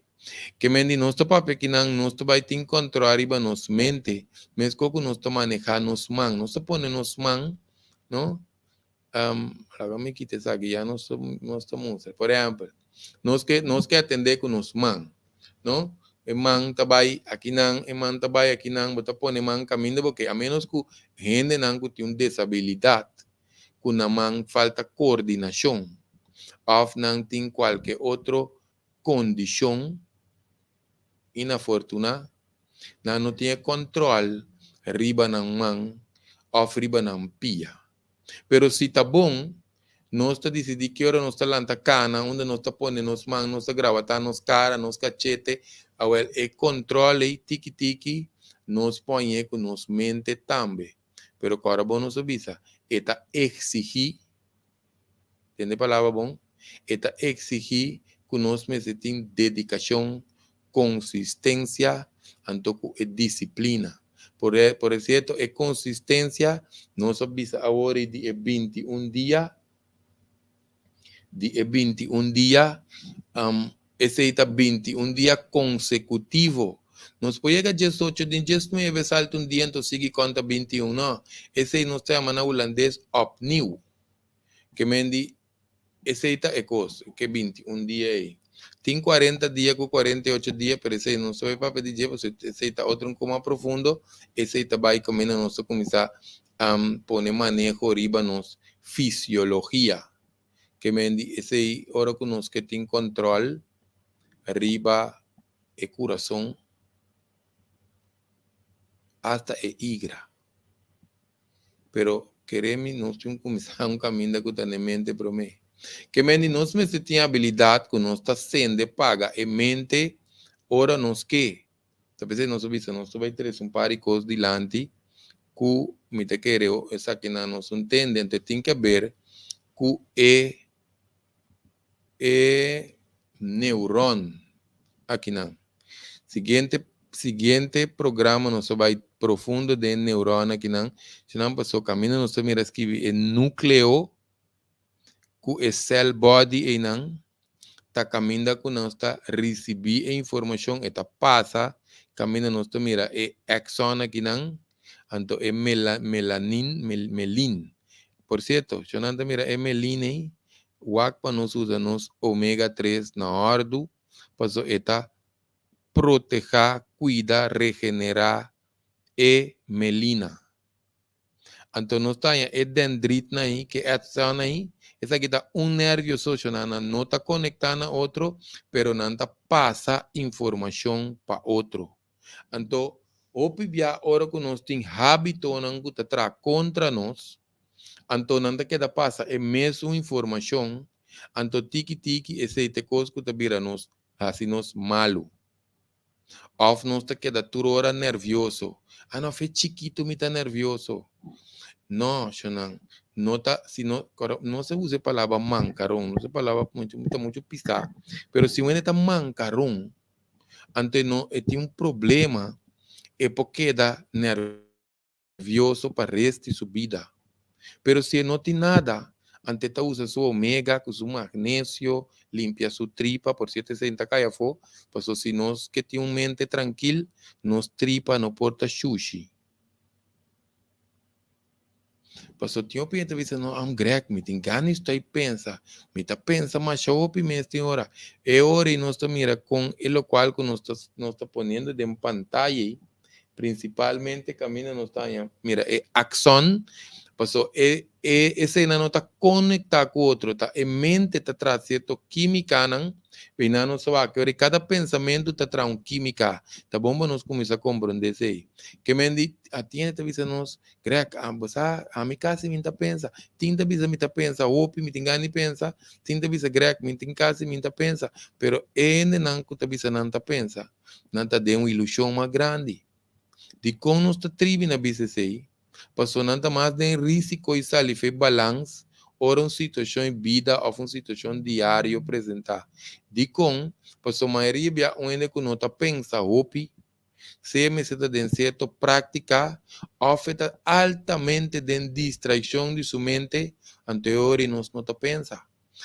Ke men di nos ta papia kinan nos ta bai tin kòntròl riba nos mente, meskos ku nos ta manehá nos man. Nos ta pone nos man, no? Laga mi kita esaki, ya nos nos ta mustra. Por ehèmpel, nos ke nos ke atendé ku nos man, no? E man ta bai akinan, e man ta bai akinan, bo ta pone man kaminda bo ke, a ménos ku hendenan ku tin un desabilidat, ku nan man falta koordinashon òf nan tin kualke otro kondishon inafortuná, nan no tin e kòntròl riba nan man òf riba nan pia. Pero si ta bon, nos ta disidí ki ora nos ta lanta kana, unda nos ta pone nos man, nos ta grabatá nos kara, nos kachete. Awèl, e kòntròl ei tiki tiki nos pòñ'é ku nos mente tambe. Pero kòrda bon nos a bisa, e ta eksigí, tende e palabra bon, e ta eksigí ku nos mester tin dedikashon, konsistensia anto ku e disiplina. Por e por e sierto e konsistensia nos a bisa awor ei di e 21 dia, di e 21 dia, esei ta 21 dia konsekutivo. Nos por yega 18 den 19 salta un dia anto sigui konta 21, no. Esei nos ta yama na hulandes opnieuw. Ke men di Esei ta e kos, ke 21 dia ei. Tin 40 dia ku 48 dia, pero esei no sabe papia di dje, pasobra esei ta otro un kos mas profundo. Esei ta bai kaminda nos ta kuminsá pone maneho riba nos fisiologia. Ke men di esei ora ku nos ke tin kòntròl riba e kurason asta e igra. Pero kere mi nos tin kuminsá un kaminda ku ta na e mente promé. Ke men di nos mester tin abilidat ku nos ta sende paga e mente ora nos ke. Ta p'esei nos a bisa nos ta bai trese un par di kos dilanti ku mi ta kere esakinan nos ntende. Anto e tin ke ber ku e e neuron akinan. Siguiente siguiente programa nos ta bai profundo den neuron akinan. Si nan pasó kaminda nos ta mira skibi e nukleo ku e cell body einan ta kaminda ku nos ta risibí e informashon, e ta pasa kaminda nos ta mira e axon akinan, anto e mela melanin melin. Por sierto, si nan ta mira e melin ei, wak pa nos usa nos omega 3 na òrdu, pasobra e ta protehá, kuida, regenerá e melina. Anto nos ta haña e dendritnan ei, ke axon ei, esaki ta un nervio so, nan no ta konektá na otro, pero nan ta pasa informashon pa otro. Anto, hopi bia ora ku nos tin hábitonan ku ta traha kontra nos, anto nan ta keda pasa e mesun informashon, anto tiki tiki esei ta e kos ku ta bira nos, hasi nos malu. Òf nos ta keda tur ora nervioso. Ah no, fe chikitu mi ta nervioso. No, shonnan, no ta, si no, no se usa e palabra mankaron, no se palabra muchu, ta muchu pisá. Pero si un hende ta mankaron, anto e no, e tin un problema, e por keda nervioso pa rest di su bida. Pero si e no tin nada, anto e ta usa su omega ku su magnesio, limpia su tripa, por sierto esei no ta kai afó, pasobra si nos ke tin un mente trankil, nos tripa no por ta shushi. Pasobra tin hopi hende ta bisa, no, am Greg, mi tin gana di stoi pensa, mi ta pensa masha hopi mes tin ora. E ora ei nos ta mira kon e lokual ku nos ta nos ta poniendo den pantaya ei, Prinsipalmente kaminda nos ta haña mira e akson, paso e e eseinan no ta konektá ku otro, ta e mente ta traha sierto kímikanan, beinan nos ta wak ora kada pensamentu ta traha un kímika, ta bon pa nos kuminsá komprondé esei. Ke men di a tin hende ta bisa nos, Greg, bo sa ami kasi mi ta pensa, tin ta bisa mi ta pensa hopi, mi tin gana di pensa, tin ta bisa Greg mi tin kasi mi ta pensa, pero e hendenan ku ta bisa nan ta pensa. Nan ta den un ilushon mas grandi. Dikon nos ta tribi na bisa esei? Pasobra nan ta mas den risiko i sali fe balans ora un situashon i bida òf un situashon diario presentá. Dikon? Pasobra mayoria bia un hende ku no ta pensa hopi, sea mester ta den sierto práktika òf e ta altamente den distraikshon di su mente, anto e ora ei nos no ta pensa.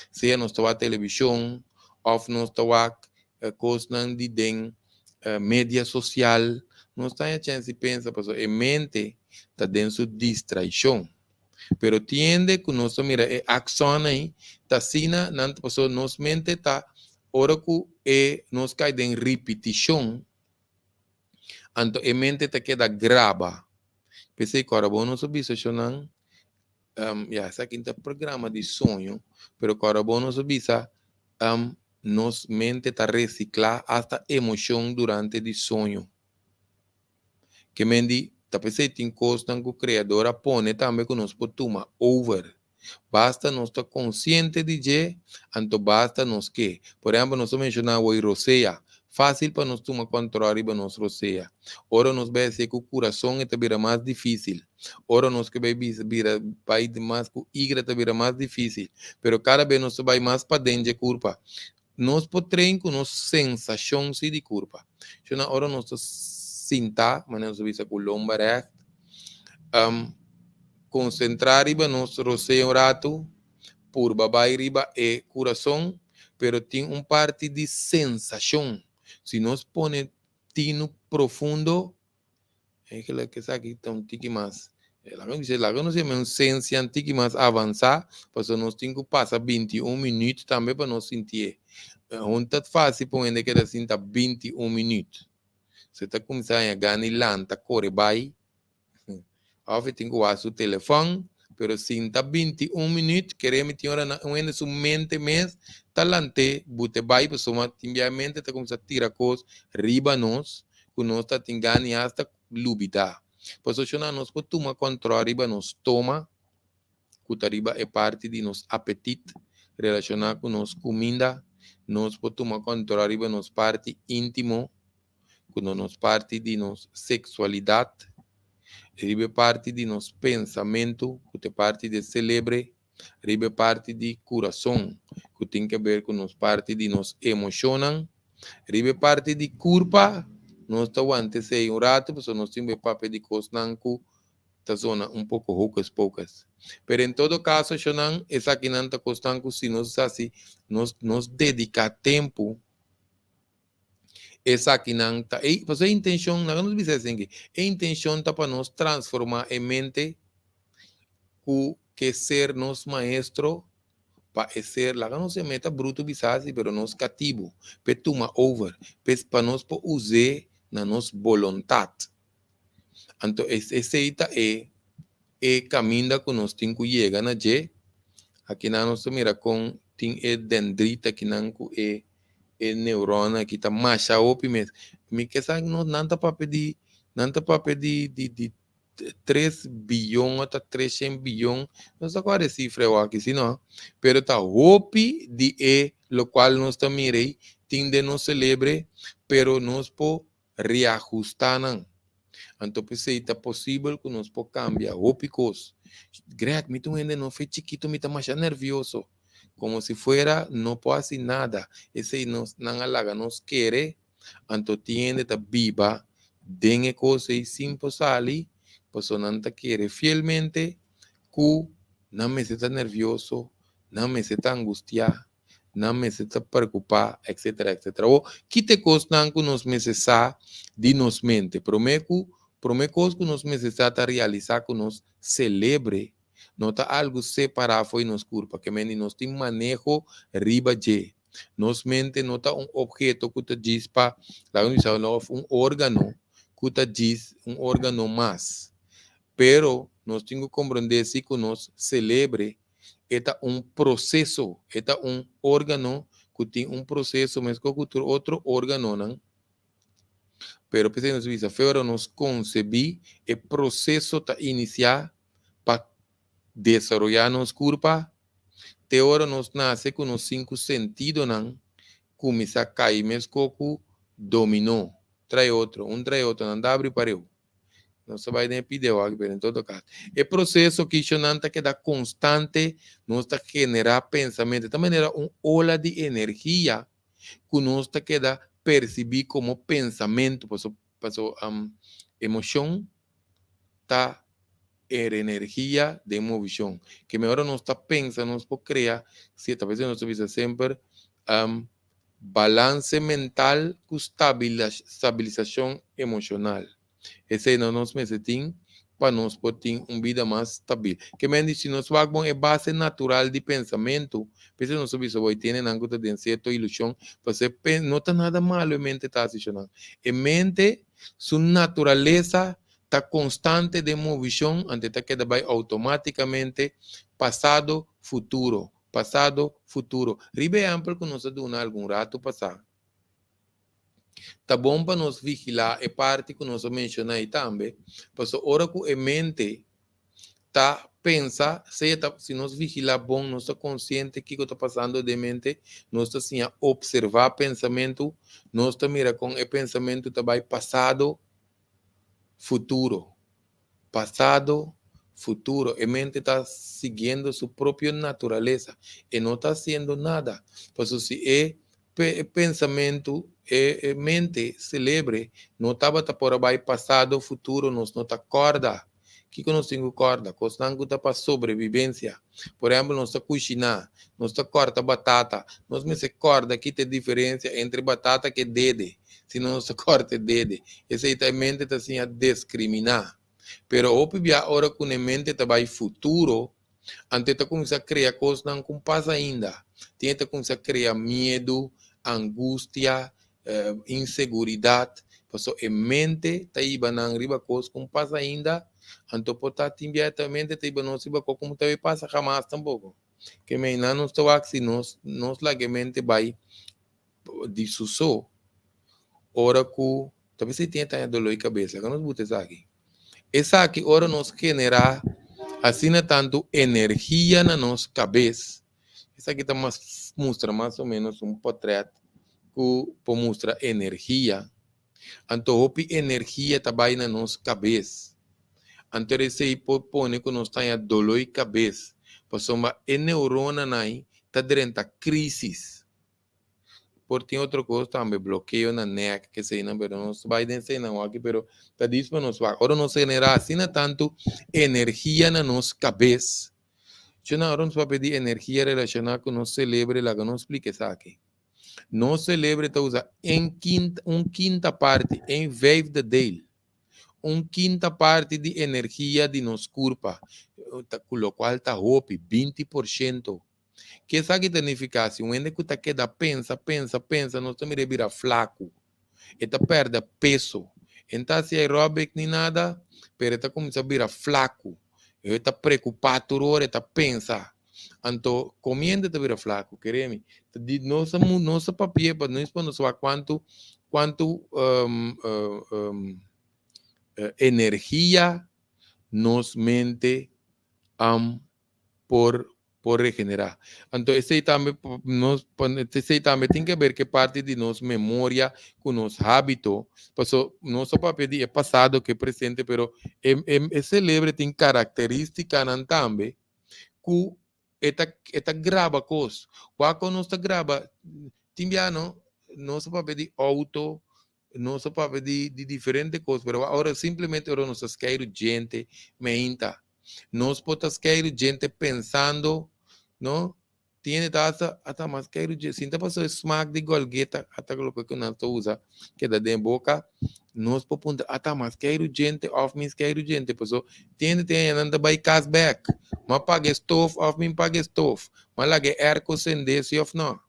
Sea nos ta wak televishon òf nos ta wak. Kosnan di den media sosial. Nos ta haña chèns di pensa pasobra e mente ta den su distraishon. Pero tiende ku nos ta mira e akshon ei ta asina nan ta pasobra nos mente ta ora ku e nos kai den ripitishon anto e mente ta keda graba. P'esei ku ora bo nos a bisa shonnan ya esaki ta programa di soño pero ku ora bo nos a bisa nos mente ta resiklá asta emoshon durante di soño. Ke men di, ta p'esei tin kosnan ku Kreador a pone tambe ku nos por tuma over. Basta nos ta konsiente di dje, anto basta nos ke. Por ehèmpel, nos a menshoná awor rosea. Fásil pa nos tuma kòntròl riba nos rosea. Ora nos bai hasié ku kurason e ta bira mas difísil. Ora nos ke bai bisa bira bai mas ku igra ta bira mas difísil. Pero kada bes nos ta bai mas paden dje kurpa. Nos por train ku nos sensashon si di kurpa. Shona ora nos ta sintá, manera nos ta bisa ku lomba règt, konsentrá riba nos rosea un ratu, purba bai riba e kurason, pero tin un parti di sensashon. Si nos pone tinu profundo, Eigenlijk esaki ta un tiki mas, laga mi bisa, laga nos yama un sensia un tiki mas avansá, pasobra nos tin ku pasa 21 minüt tambe pa nos sintié. Hon ta fásil pa un hende keda sinta 21 minüt. Se ta kuminsá haña gana di lanta kore bai, òf e tin ku wak su telefòn, pero sinta 21 minüt, kere mi tin ora nan un hende su mente mes ta lant'é bute bai, pasobra tin bia e mente ta kuminsá tira kos riba nos, ku nos ta tin gana i asta lubidá. Pasobra nos por tuma kòntròl riba nos stoma, ku ta riba e parti di nos apetit relashoná ku nos kuminda. Nos por tuma kòntròl riba nos parti íntimo, ku ta nos parti di nos seksualidat, riba e parti di nos pensamentu, ku ta e parti di e selebre, riba e parti di kurason, ku tin ke ber ku nos parti di nos emoshonnan, riba e parti di kurpa, nos ta wanta esei un ratu pasobra nos tin ku papia di kosnan ku ta zona un poko hocus pocus. Pero en todo kaso, shonnan, esakinan ta kosnan ku si nos hasi, nos nos dediká tempu, esakinan ta e pasobra e intenshon, laga nos bisa esei, e intenshon ta pa nos transformá e mente ku ke ser nos maestro pa e ser, laga nos e meta bruto bisa asi, pero nos katibu, p'e tuma over, p'e pa nos por us'é na nos bolontat. Anto esei ta e e kaminda ku nos tin ku yega na dje. Akinan nos ta mira kon tin e dendrita akinan ku e e neurona aki ta masha hopi mes. Mi ke sa nos nan ta papia di nan ta papia di di di tres biyon o ta treshen biyon, no sa kua e sifra e wak si no, pero ta hopi di e lokual nos ta mira ei tin den nos selebre, pero nos por reahustá nan. Anto p'esei ta posibel ku nos por kambia hopi kos. Greg, mi ta un hende no fe chikitu, mi ta masha nervioso. Komo si fuera no por hasi nada. Esei nos nan a laga nos kere. Anto tin hende ta biba den e kos ei sin por sali, pasobra nan ta kere fielmente ku nan mester ta nervioso, nan mester ta angustiá, nan mester ta preokupá, etcetera, etcetera. Awor, ki ta e kosnan ku nos mester sa di nos mente? Promé ku, promé kos ku nos mester sa ta realisá ku nos selebre no ta algu separá fo'i nos kurpa, ke men di nos tin maneho riba dje. Nos mente no ta un obheto ku ta djis pa, laga mi bisa, òf un órgano ku ta djis un órgano mas. Pero nos tin ku komprondé si ku nos selebre e ta un proseso, e ta un órgano ku tin un proseso meskos ku tur otro órganonan. Pero p'esei nos bisa, fe ora nos konsebí, e proseso ta inisiá pa desaroyá nos kurpa, te ora nos nase ku nos sinku sentidonan kuminsá kai meskos ku dominó, trae otro, un trae otro, nan ta abri pareu. Nos ta bai den e pideo aki, pero en todo caso. E proceso kishonan ta keda constante, nos ta generá pensamentu. Ta manera un ola di energia ku nos ta keda persibí komo pensamentu, paso paso emoshon ta energia den movishon. Ke mehor nos ta pensa nos por krea, si ta nos ta bisa semper. Balanse mental ku stabilisashon emoshonal. Esei no nos mester tin pa nos por tin un bida mas stabil. Ke men di si nos wak bon e base natural di pensamentu, p'esei nos ta bisa bo e tiene nan ku ta den sierto ilushon, pasó e no ta nada malo e mente ta hasi shonnan. E mente su naturalesa ta konstante den movishon, anto e ta keda bai outomátikamente pasado, futuro, pasado, futuro. Riba e ehèmpel ku nos a duna algun ratu pasá. Ta bon pa nos vigilá e parti ku nos a menshoná ei tambe, pasobra ora ku e mente ta pensa, sea ta si nos vigilá bon, nos ta konsiente kiko ta pasando den mente, nos ta siña opservá pensamentu, nos ta mira kon e pensamentu ta bai pasado, futuro. Pasado, futuro. E mente ta siguiendo su propio naturalesa. E no ta haciendo nada. Pasobra si e e pensamentu, e e mente, celebre, no tabata por a bai pasado, futuro, nos no ta corda. Kiko nos tin ku corda? Kosnan ku ta pa sobrevivencia. Por ehempel, nos ta kushiná, nos ta corta batata, nos mester corda kita e diferencia entre batata ku e dede. Si no nos ta kòrta e dede. Esei ta e mente ta siña deskriminá. Pero hopi bia ora ku e mente ta bai futuro, anto e ta kuminsá krea kosnan ku pas ainda. Tin e ta kuminsá krea miedu, angustia, inseguridat. Pasobra e mente ta hiba nan riba kos ku pas ainda, anto por ta tin bia e mente ta hiba nos riba kos ku no ta bai pasa hamas tampoko. Ke meinan nos ta wak si nos nos laga e mente bai di su so ora ku ta bisa e tin e taña doló di kabes laga nos buta esaki esaki ora nos generá asina tantu energia na nos kabes esaki ta mas mustra mas o menos un potrèt ku por mustra energia anto hopi energia ta bai na nos kabes anto esei por pone ku nos taña doló di kabes pasobra e neuronanan ta drenta krisis. Por tin otro kos tambe, blokeo na nek, keseinan, pero nos bai den eseinan waki, pero ta dis pa nos wak. Ora nos generá asina tantu energia na nos kabes, shona ora nos papia di energia relashoná ku nos selebre, laga nos splika esaki. Nos selebre ta usa en kinta, un kinta parti, een vijfde deel, un kinta parti di energia di nos kurpa, ku lokual ta hopi, 20%. Ke esaki ta nifiká? Si un hende ku ta keda pensa, pensa, pensa, nos ta mira e bira flaku. E ta pèrdè peso. E no ta hasi aerobic ni nada, pero e ta kuminsá bira flaku. E ta preokupá tur ora, e ta pensa. Anto, komiendo e ta bira flaku, kere mi. Ta di nos a nos a papia pa nos pa nos wak kuantu kuantu energia nos mente por por regenerá. Anto esei tambe nos esei tambe tin ke ber ke parti di nos memoria ku nos hábito, paso nos ta papia di e pasado ku e presente, pero e e e selebre tin karakterístikanan tambe ku e ta e ta graba kos. Wak ku nos ta graba tin bia no nos ta papia di outo, nos ta papia di di diferente kos, pero ora simplemente ora nos ta skeiru djente meinta. Nos por ta skeiru djente pensando, no? Tin hende ta hasta, ata mas skeiru djente, sinta pasobra e smak di golgeta, ata loke ku nan ta usa keda den boka, nos por puntra, ata mas skeiru djente òf mi skeiru djente? Pasobra tin hende tin nan ta bai kas bèk, m'a paga e stof òf mi paga e stof, m'a laga e airco sende si òf no?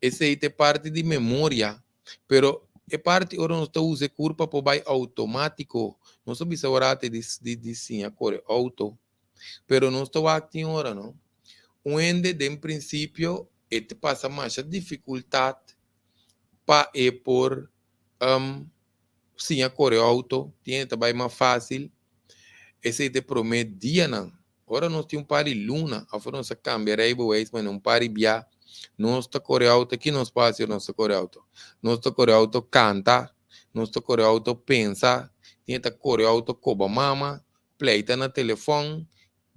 Esei ta e parti di memoria, pero e parti ora nos ta usa e kurpa por bai outomátiko. Nos a bisa ora te di di di siña kore outo, pero nos ta wak tin ora no. Un hende den prinsipio e ta pasa masha difikultat pa e por siña kore outo, tin hende ta bai mas fásil. Esei ta e promé dianan. Ora nos tin un par di luna of ora nos a cambia rijbewijs mane un par di bia, nos ta core auto, ki nos por haci ora nos ta core auto? Nos ta core auto canta, nos ta core auto pensa, tin ta core auto coba mama, pleita na telefon,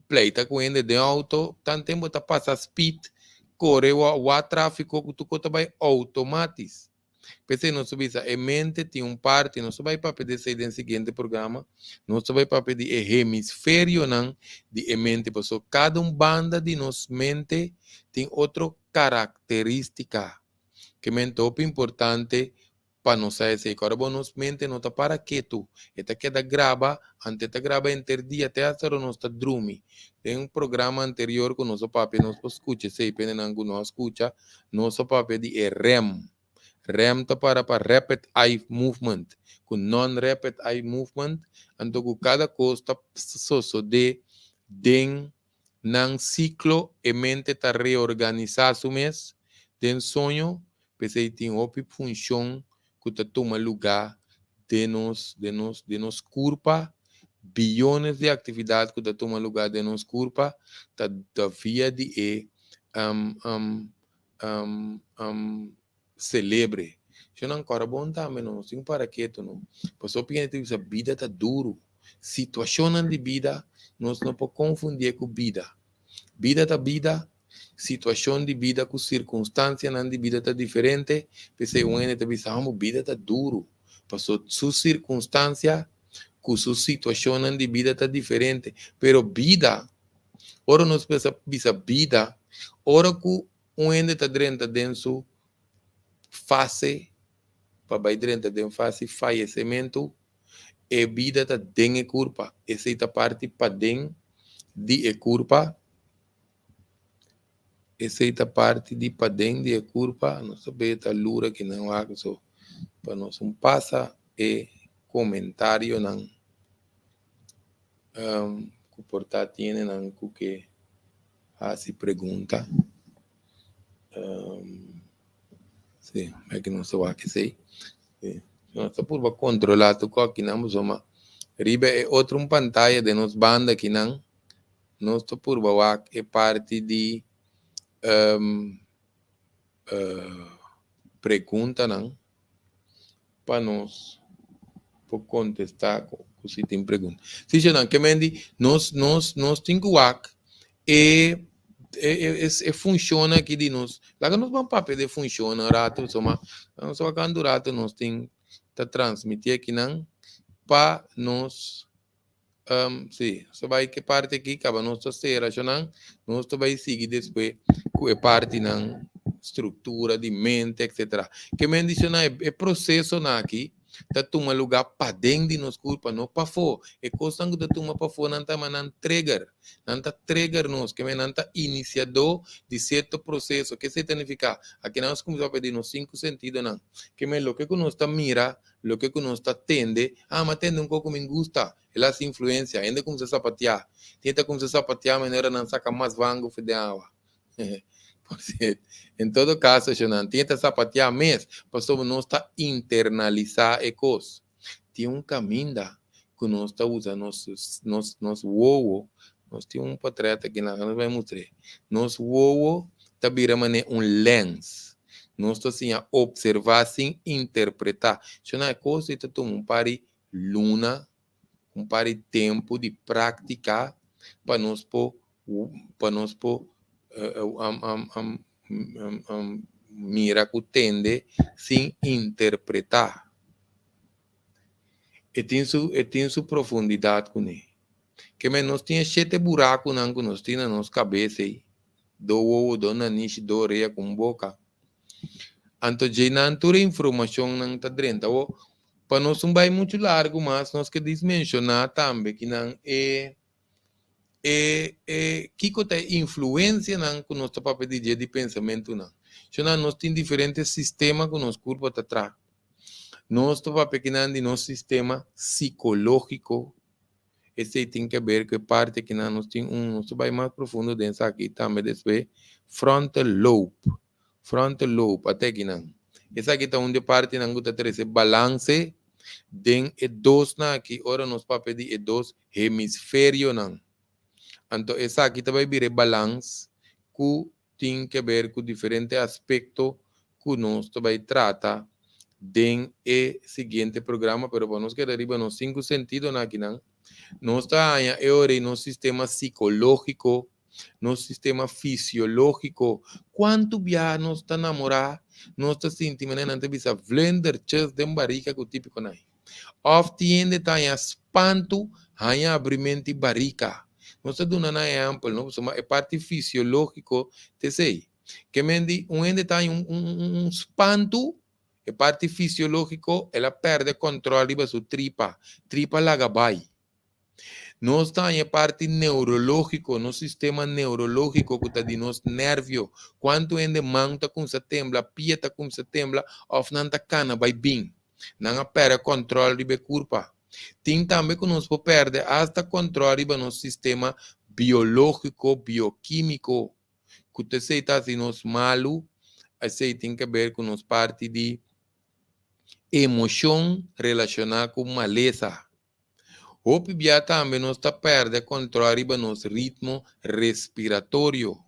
pleita cu hende den auto, tan tempo ta pasa speed, core wak trafico cu tur cos ta bay automatis. P'esei nos ta bisa e mente tin un parti, nos ta bai papia di esei den siguiente programa, nos ta bai papia di e hemisferionan di e mente, pasobra kada un banda di nos mente tin otro karakterístika. Ke men ta hopi importante pa nos sa esei. Ku ora bo nos mente no ta para ketu, e ta keda graba, anto e ta graba henter dia te hasta ora nos ta drumi. Den un programa anterior ku nos a papia nos por skucha esei, pendenan ku no a skucha, nos a papia di e rem. Rem ta para pa Rapid Eye Movement, ku non-rapid eye movement, anto ku kada kos ta sosodé den nan siklo, e mente ta reorganisá su mes den soño. P'esei tin hopi funshon ku ta tuma lugá den nos den nos den nos kurpa, biyones di aktividat ku ta tuma lugá den nos kurpa ta ta via di e selebre. Shon nan kòrda bon tambe no, nos tin ku para ketu no. Pasobra hopi hende ta bisa bida ta duru. Situashonnan di bida nos no por konfundié ku bida. Bida ta bida. Situashon di bida ku sirkunstansianan di bida ta diferente, p'esei un hende ta bisa, Homber, bida ta duru, paso su sirkunstansia ku su situashonnan di bida ta diferente. Pero bida, ora nos bisa bisa bida, ora ku un hende ta drenta den su fase pa bai drenta den fase fayesementu, e bida ta den e kurpa, esei ta parti paden di e kurpa. Esei ta parti di paden di e kurpa. Nos ta bay ta lura kinan wak so pa nos un pasa e komentarionan ku por ta tiene nan ku ke hasi pregunta. Si, bai ku nos ta wak esei. Si, nos ta purba kontrola tur kos kinan pasobra riba e otro un pantaya den nos banda kinan. Nos ta purba wak e parti di preguntanan pa nos por kontestá ku si tin pregunta. Si shownan, ke men di nos nos nos tin ku wak e e e funshonnan aki di nos. Laga nos ban papia di e funshonnan un ratu pasobra nos wak kantu ratu nos tin ta transmití akinan pa nos. Sí, nos ta bai ku e parti aki, kaba nos ta sera ashonan, nos ta bai sigui despues ku e partinan struktura di mente, etcetera. Ke men di shona e prosesonan aki ta tuma lugá paden di nos kurpa, no pafó. E kosnan ku ta tuma pafó nan ta yama nan trigger, nan ta trigger nos, ke men nan ta inisiadó di sierto proseso. Ke esei ta nifiká? Aki nan nos kuminsá papia di nos sinku sentidonan. Ke men loke ku nos ta mira, Loke ku nos ta tende, Ah, m'a tende un kos ku mi gusta. El a hasi influensia. Hende kumsa sapatiá. Tin ta kumsa sapatiá manera nan saka mas vangu for den awa. Por sierto, en todo kaso, shonnan, tin ta sapatiá mes pasobra nos ta internalisá e kos. Tin un kaminda ku nos ta usa nos nos nos wowo, nos tin un potrèt aki nan, nos bai mustr'é. Nos wowo ta bira manera un lens. Nos ta siña observá sin interpretá. Shona e kos ei ta tuma un par di luna, un par di tempu di práktika pa nos por pa nos por mira ku tende sin interpretá. E tin su e tin su profundidat kuné. Ke men nos tin e shete burakunan ku nos tin na nos kabes ei. Do wowo, do nanishi, do orea ku un boka. Anto djei nan tur e informashonnan ta drenta. Awor, pa nos un bai muchu largu mas, nos ke dis menshoná tambe ki nan e e e kiko ta e influensianan ku nos ta papia di dje di pensamentunan. Shonnan nos tin diferente sistema ku nos kurpa ta traha. Nos ta papia kinan di nos sistema sikológiko. Esei tin ke ber ku e parti akinan nos tin un, nos ta bai mas profundo den esaki tambe despues, frontal lobe, frontal lobe, ata akinan. Esaki ta un di e partinan ku ta trese balanse den e dosnan aki ora nos papia di e dos hemisferionan. Anto esaki ta bai bira e balans ku tin ke ber ku diferente aspekto ku nos ta bai trata den e siguiente programa, pero pa nos keda riba nos sinku sentidonan akinan, nos ta haña e ora ei nos sistema sikológiko, nos sistema fisiológiko. Kuantu biaha nos ta namorá, nos ta sinti manera nan ta bisa vlindertjes den barika ku típikonan ei. Òf tin hende ta haña spantu haña abriment'i barika. Nos ta duna nan ehèmpel, no? Pasobra e parti fisiológiko ta esei. Ke men di un hende ta un un spantu, e parti fisiológiko, el a pèrdè kòntròl riba su tripa, tripa laga bai. Nos ta haña e parti neurológiko, nos sistema neurológiko ku ta di nos nèrvio. Kuantu hende man ta kumsa tembla, pia ta kumsa tembla òf nan ta kana bai bin. Nan a pèrdè kòntròl riba e kurpa. Tin tambe ku nos por pèrdè asta kòntròl riba nos sistema biológiko, biokímiko, ku ta esei ta hasi nos malu, esei tin ke ber ku nos parti di emoshon relashoná ku malesa. Hopi bia tambe nos ta pèrdè kòntròl riba nos ritmo respiratorio.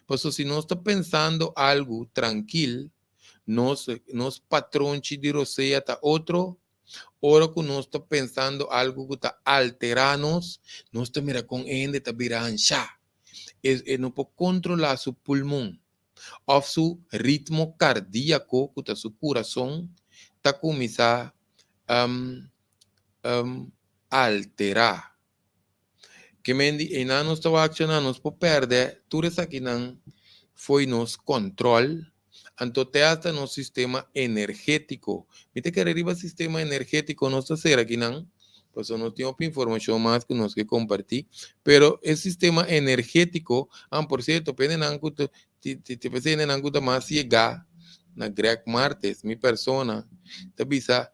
Pasobra si nos ta pensando algu trankil, nos nos patronchi di rosea ta otro. Ora ku nos ta pensando algu ku ta alterá nos, nos ta mira kon e hende ta bira anshá. E e no por kontrolá su pulmon òf su ritmo kardiako, ku ta su kurason, ta kuminsá alterá. Ke men di einan nos ta wak na nos por pèrdè tur esakinan fo'i nos kòntròl, anto te asta nos sistema energétiko. Mi ta kere riba sistema energétiko nos ta sera akinan, pasobra nos tin hopi informashon mas ku nos ke kompartí, pero e sistema energétiko, an por sierto pa hendenan ku ta hendenan ku ta mas yegá na Greg Martes, mi persona, ta bisa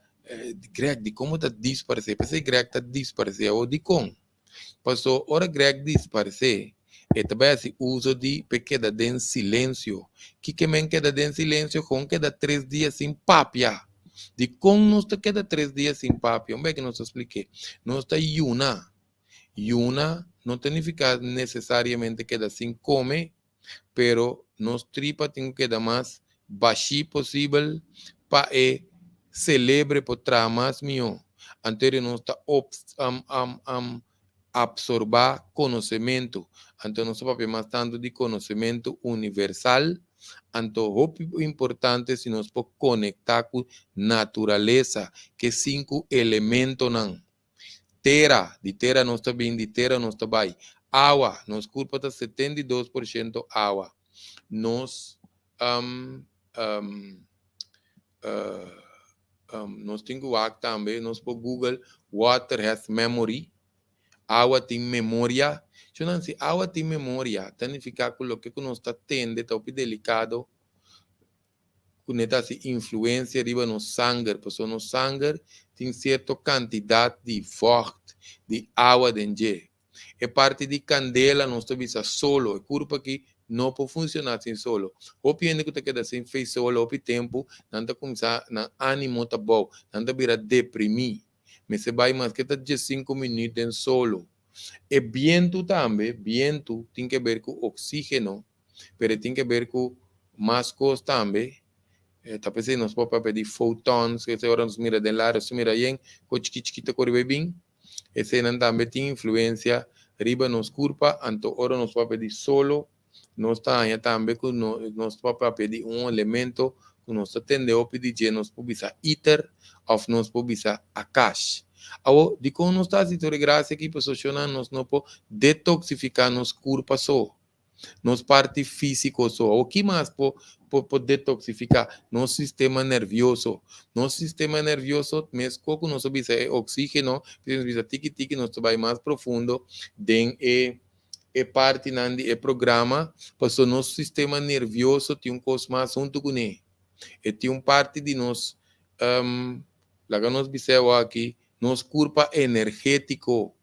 Greg, dikon bo ta disparsé? P'esei Greg ta disparsé awor. Dikon? Paso ora Greg disparsé, e ta bai hasi uso di p'e keda den silensio. Kiko men keda den silensio? Kon keda tres dia sin papia. Dikon nos ta keda tres dia sin papia? Un bek nos ta splik'é. Nos ta yuna. Yuna no ta nifiká nesesariamente keda sin kome, pero nos tripa tin ku keda mas bashí posibel pa e selebre por traha mas mihó. Anto nos ta apsorbá konosementu. Anto nos ta papia mas tantu di konosementu universal. Anto hopi importante si nos por konektá ku naturalesa, ku e sinku elementonan. Tera, di tera nos ta bin, di tera nos ta bai. Awa, nos kurpa ta 72% awa. Nos um, um, uh, um, nos tin ku wak tambe, nos por Google water has memory. Awa tin memoria. Shonan, si awa tin memoria, ta nifiká ku loke ku nos ta tende ta hopi delikado ku ne ta hasi influensia riba nos sanger, pasobra nos sanger tin sierto kantidat di vògt, di awa den dje. E parti di kandela nos ta bisa solo, e kurpa aki no por funshoná sin solo. Hopi hende ku ta keda sin fei solo hopi tempu, nan ta kuminsá nan ánimo ta bou, nan ta bira deprimí. Mester bai maske ta diesinku minüt den solo. E bientu tambe, bientu tin ke ber ku oksígeno. Pero e tin ke ber ku mas kos tambe. Ta p'esei nos por papia di photons, esei ora nos mira den laria, nos ta mira yen kos chikit chikit ta kore bai bin. Eseinan tambe tin influensia riba nos kurpa. Anto ora nos papia di solo, nos ta haña tambe ku nos por papia di un elemento ku nos ta tende hopi di dje, nos por bisa iter òf nos por bisa akash. Awor, dikon nos ta hasi tur e grasia aki? Pasobra shonnan nos no por detoksifiká nos kurpa so. Nos parti físiko so. Awor ki mas por por detoksifiká? Nos sistema nervioso. Nos sistema nervioso meskos ku nos a bisa e oksígeno, nos bisa tiki tiki nos ta bai mas profundo den e e partinan di e programa, pasobra nos sistema nervioso tin un kos mas huntu kuné. E tin un parti di nos, laga nos bis'é awor aki, nos kurpa energétiko.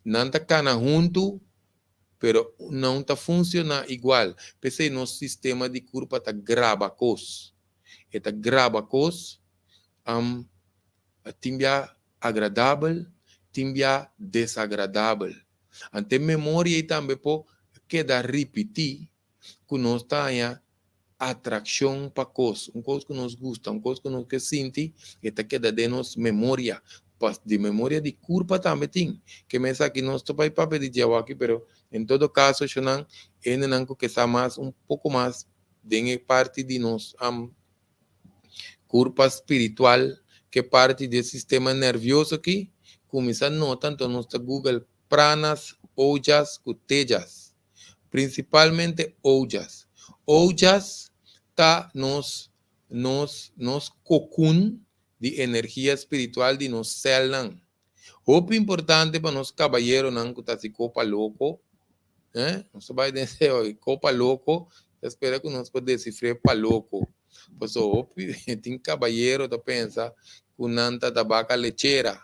Nan ta kana huntu, pero nan ta funciona igual. P'esei nos sistema di curpa ta graba cos. E ta graba cos, am, tin bia agradabel, tin bia desagradabel. Ante e memoria ei tambe por keda ripiti ku nos ta haña atrakshon pa kos, un kos ku nos gusta, un kos ku nos ke sinti, e ta keda den nos memoria. Pas di memoria di kurpa tambe tin. Ke mes aki nos ta bai papia di dje awaki, pero en todo kaso eshonan hendenan ku ke sa mas un poko mas den e parti di nos kurpa spiritual, ke parti di e sistema nervioso aki, kuminsá nota, anto nos ta google pranas, ojas ku tejas. Prinsipalmente ojas. Ojas ta nos nos nos kokun di energia spiritual di nos sèlnan. Hopi importante pa nos kabayeronan ku ta hasi kopa loko, eh, nos ta bai den esei hoy, kopa loko, ta spera ku nos por desifr'é pa loko. Pasobra hopi tin kabayero ta pensa ku nan ta tabaka lechera,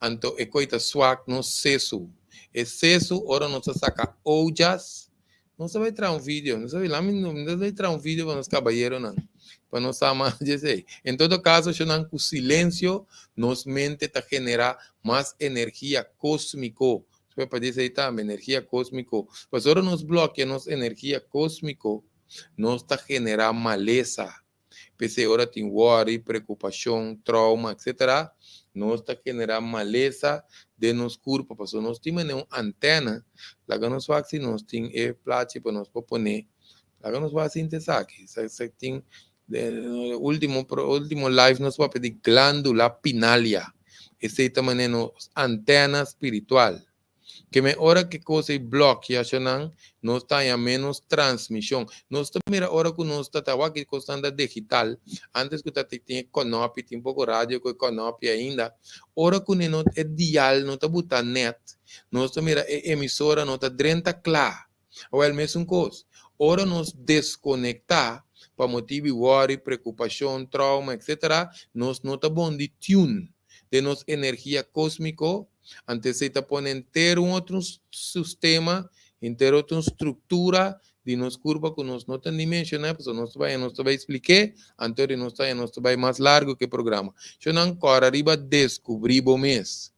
anto e koi ta swak nos sesu. E sesu ora nos ta saka ojas, Nos ta bai traha un video, nos ta bai, lami, nos ta bai traha un video pa nos caballeronan, pa nos sa mas di esey. En todo caso, shonan, cu silencio nos mente ta genera mas energia cosmico. Nos por di esey tambe, energia cosmico. Pasobra ora nos blokia nos energia cosmico, nos ta genera malesa. P'esei ora tin wòri, preokupashon, trauma, etcetera, nos ta generá malesa den nos kurpa pasobra nos tin manera un antèna. Laga nos wak si nos tin e plachi pa nos por pone. Laga nos wak sinti esaki. Sa sa tin último último live nos papia di glándula pinalia. Esei ta manera nos antèna spiritual. Ke men ora ke kos ei blòkia ashanan, nos ta haña ménos transmishon. Nos ta mira ora ku nos ta ta wak e kosnan ta digital, ántes ku ta tin e kònòpi, tin poko radio ku e kònòpi ainda, ora ku ne no e dial no ta buta nèt, nos ta mira e emisora no ta drenta kla. Awèl mesun kos, ora nos deskonektá pa motibu di wòri, preokupashon, trauma, etsetera, nos no ta bon di tune den nos energia kósmiko. Anto esei ta pone henter un otro sistema, henter otro struktura di nos kurpa ku nos no ta ni menshoná, pasobra nos ta bai nos ta bai splik'é, anto di nos ta nos ta bai mas largu ku e programa. Shonnan kòrda riba deskubrí bo mes,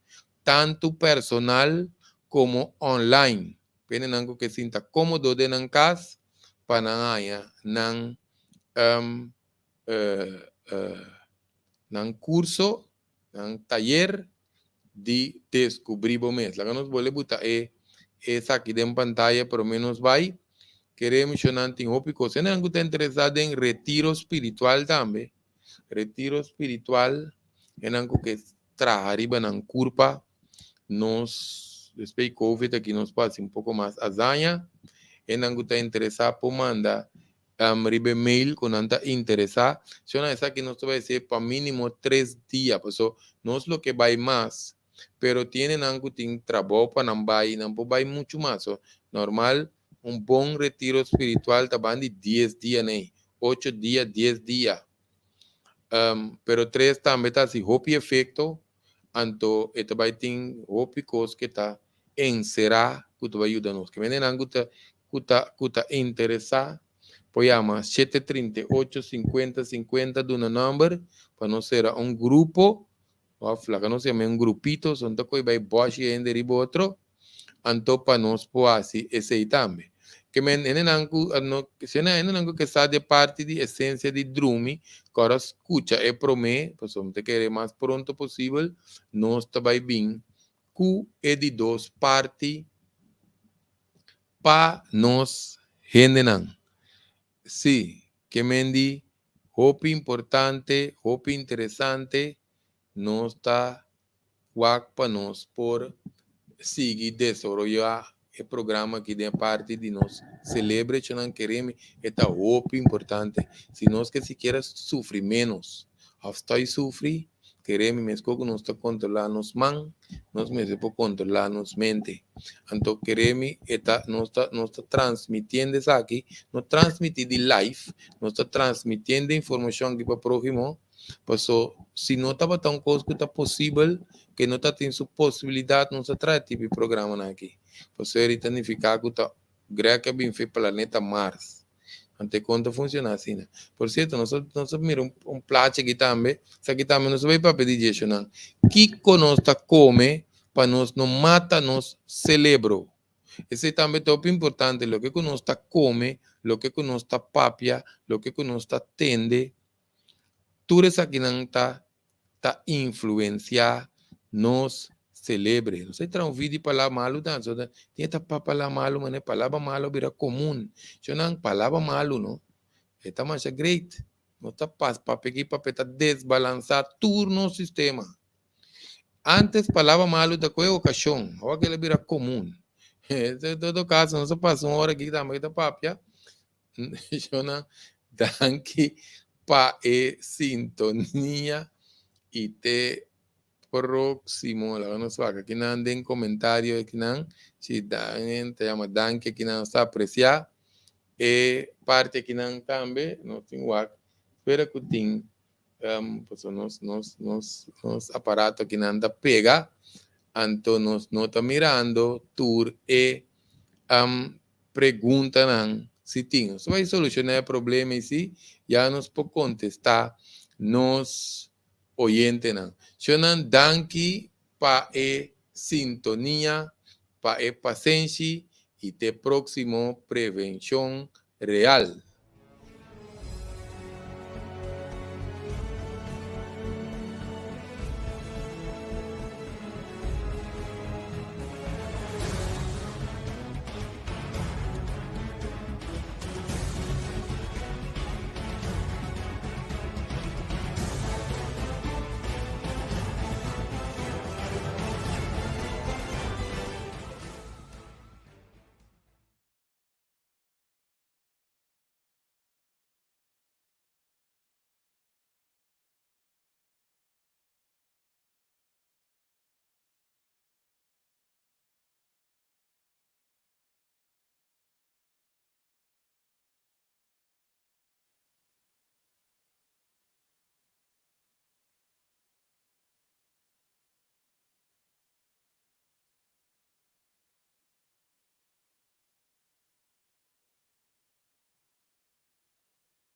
tantu personal komo online. Pendenan ku ke sinta kómodo den nan kas pa nan haña nan nan kurso Nan tayer di deskubrí bo mes. Laga nos bolbe buta e esaki den pantaya promé nos bai. Kere misionnan tin hopi kos. Esnan ku ta interesá den retiro spiritual tambe. Retiro spiritual, esnan ku ke traha riba nan kurpa. Nos, despues di covid aki nos por hasi un poko mas azaña. Esnan ku ta interesá por manda riba e mail ku nan ta interesá. Shona esaki nos ta bai hasié pa mínimo tres dia, paso nos lo ke bai mas, pero tiene nan ku tin trabou pa nan bai, nan por bai muchu mas. So, normal un bon retiro spiritual ta ban di dies dia nei, ocho dia, dies dia. Pero tres tambe ta hasi hopi efekto, anto e ta bai tin hopi kos ke ta enserá ku ta bai yuda nos. Ke mende nan ku ta ku ta ku ta interesá por yama 738 50 50 duna number pa nos sera un grupo òf laga nos yama un grupito so no ta kohe bai bòshi hende riba otro anto pa nos por hasi esei tambe. Ke men hendenan ku no si hendenan ku ke sa di e parti di esensia di drumi ku ora skucha e promé pasobra mi ta kere mas pronto posibel nos ta bai bin ku e di dos parti pa nos hendenan. Sí, ke men di hopi importante, hopi interesante, nos ta wak pa nos por sigui desaroyá e programa aki den e parti di nos selebre hechonan keremi, e ta hopi importante. Si nos ke sikiera sufri ménos òf stòi sufri, Keremi meskos ku nos ta kontrolá nos man, nos mester por kontrolá nos mente. Anto keremi e ta nos ta nos ta transmitiendo esaki, no transmití di live, nos ta transmitiendo e informashon aki pa próhimo, paso si no tabata un kos ku ta posibel, ke no ta tin su posibilidat nos ta traha e tipo di programanan aki. Pasobra eri ta nifiká ku ta Greg a bin fi planeta Mars. Anto e kon ta funciona asina. Por cierto, nos a, nos a mira un, un plachi aki tambe. Esaki tambe nos a bay papia di djeshonan. Kiko nos ta come pa nos no mata nos celebro? Esey tambe ta hopi importante, loke ku nos ta come, loke ku nos ta papia, loke ku nos ta tende. Tur esakinan ta ta influencia nos celebre. Nos a traha un video di palabra malu ta, so ta tin ta pa palabra malu mane palabra malu a bira comun. Shonan palabra malu no, e ta masha great. No ta pas papia aki papia ta desbalansa tur nos sistema. Antes palabra malu ta koe ocasion, awor kila bira comun. En todo caso nos a pasa un ora aki tambe ta papia. Shona, danki pa e sintonia i te próksimo. Laga nos wak akinan den komentario akinan si dan ta yama danki akinan nos ta apresiá e parti akinan tambe nos tin wak spera ku tin pasobra nos nos nos nos aparato akinan ta pega anto nos no ta mirando tur e preguntanan si tin. Nos bai solushoná e problema i si ya nos por kontestá nos oyentenan. Shonnan danki pa e sintonia, pa e pasenshi i te próksimo Prevenshon Real.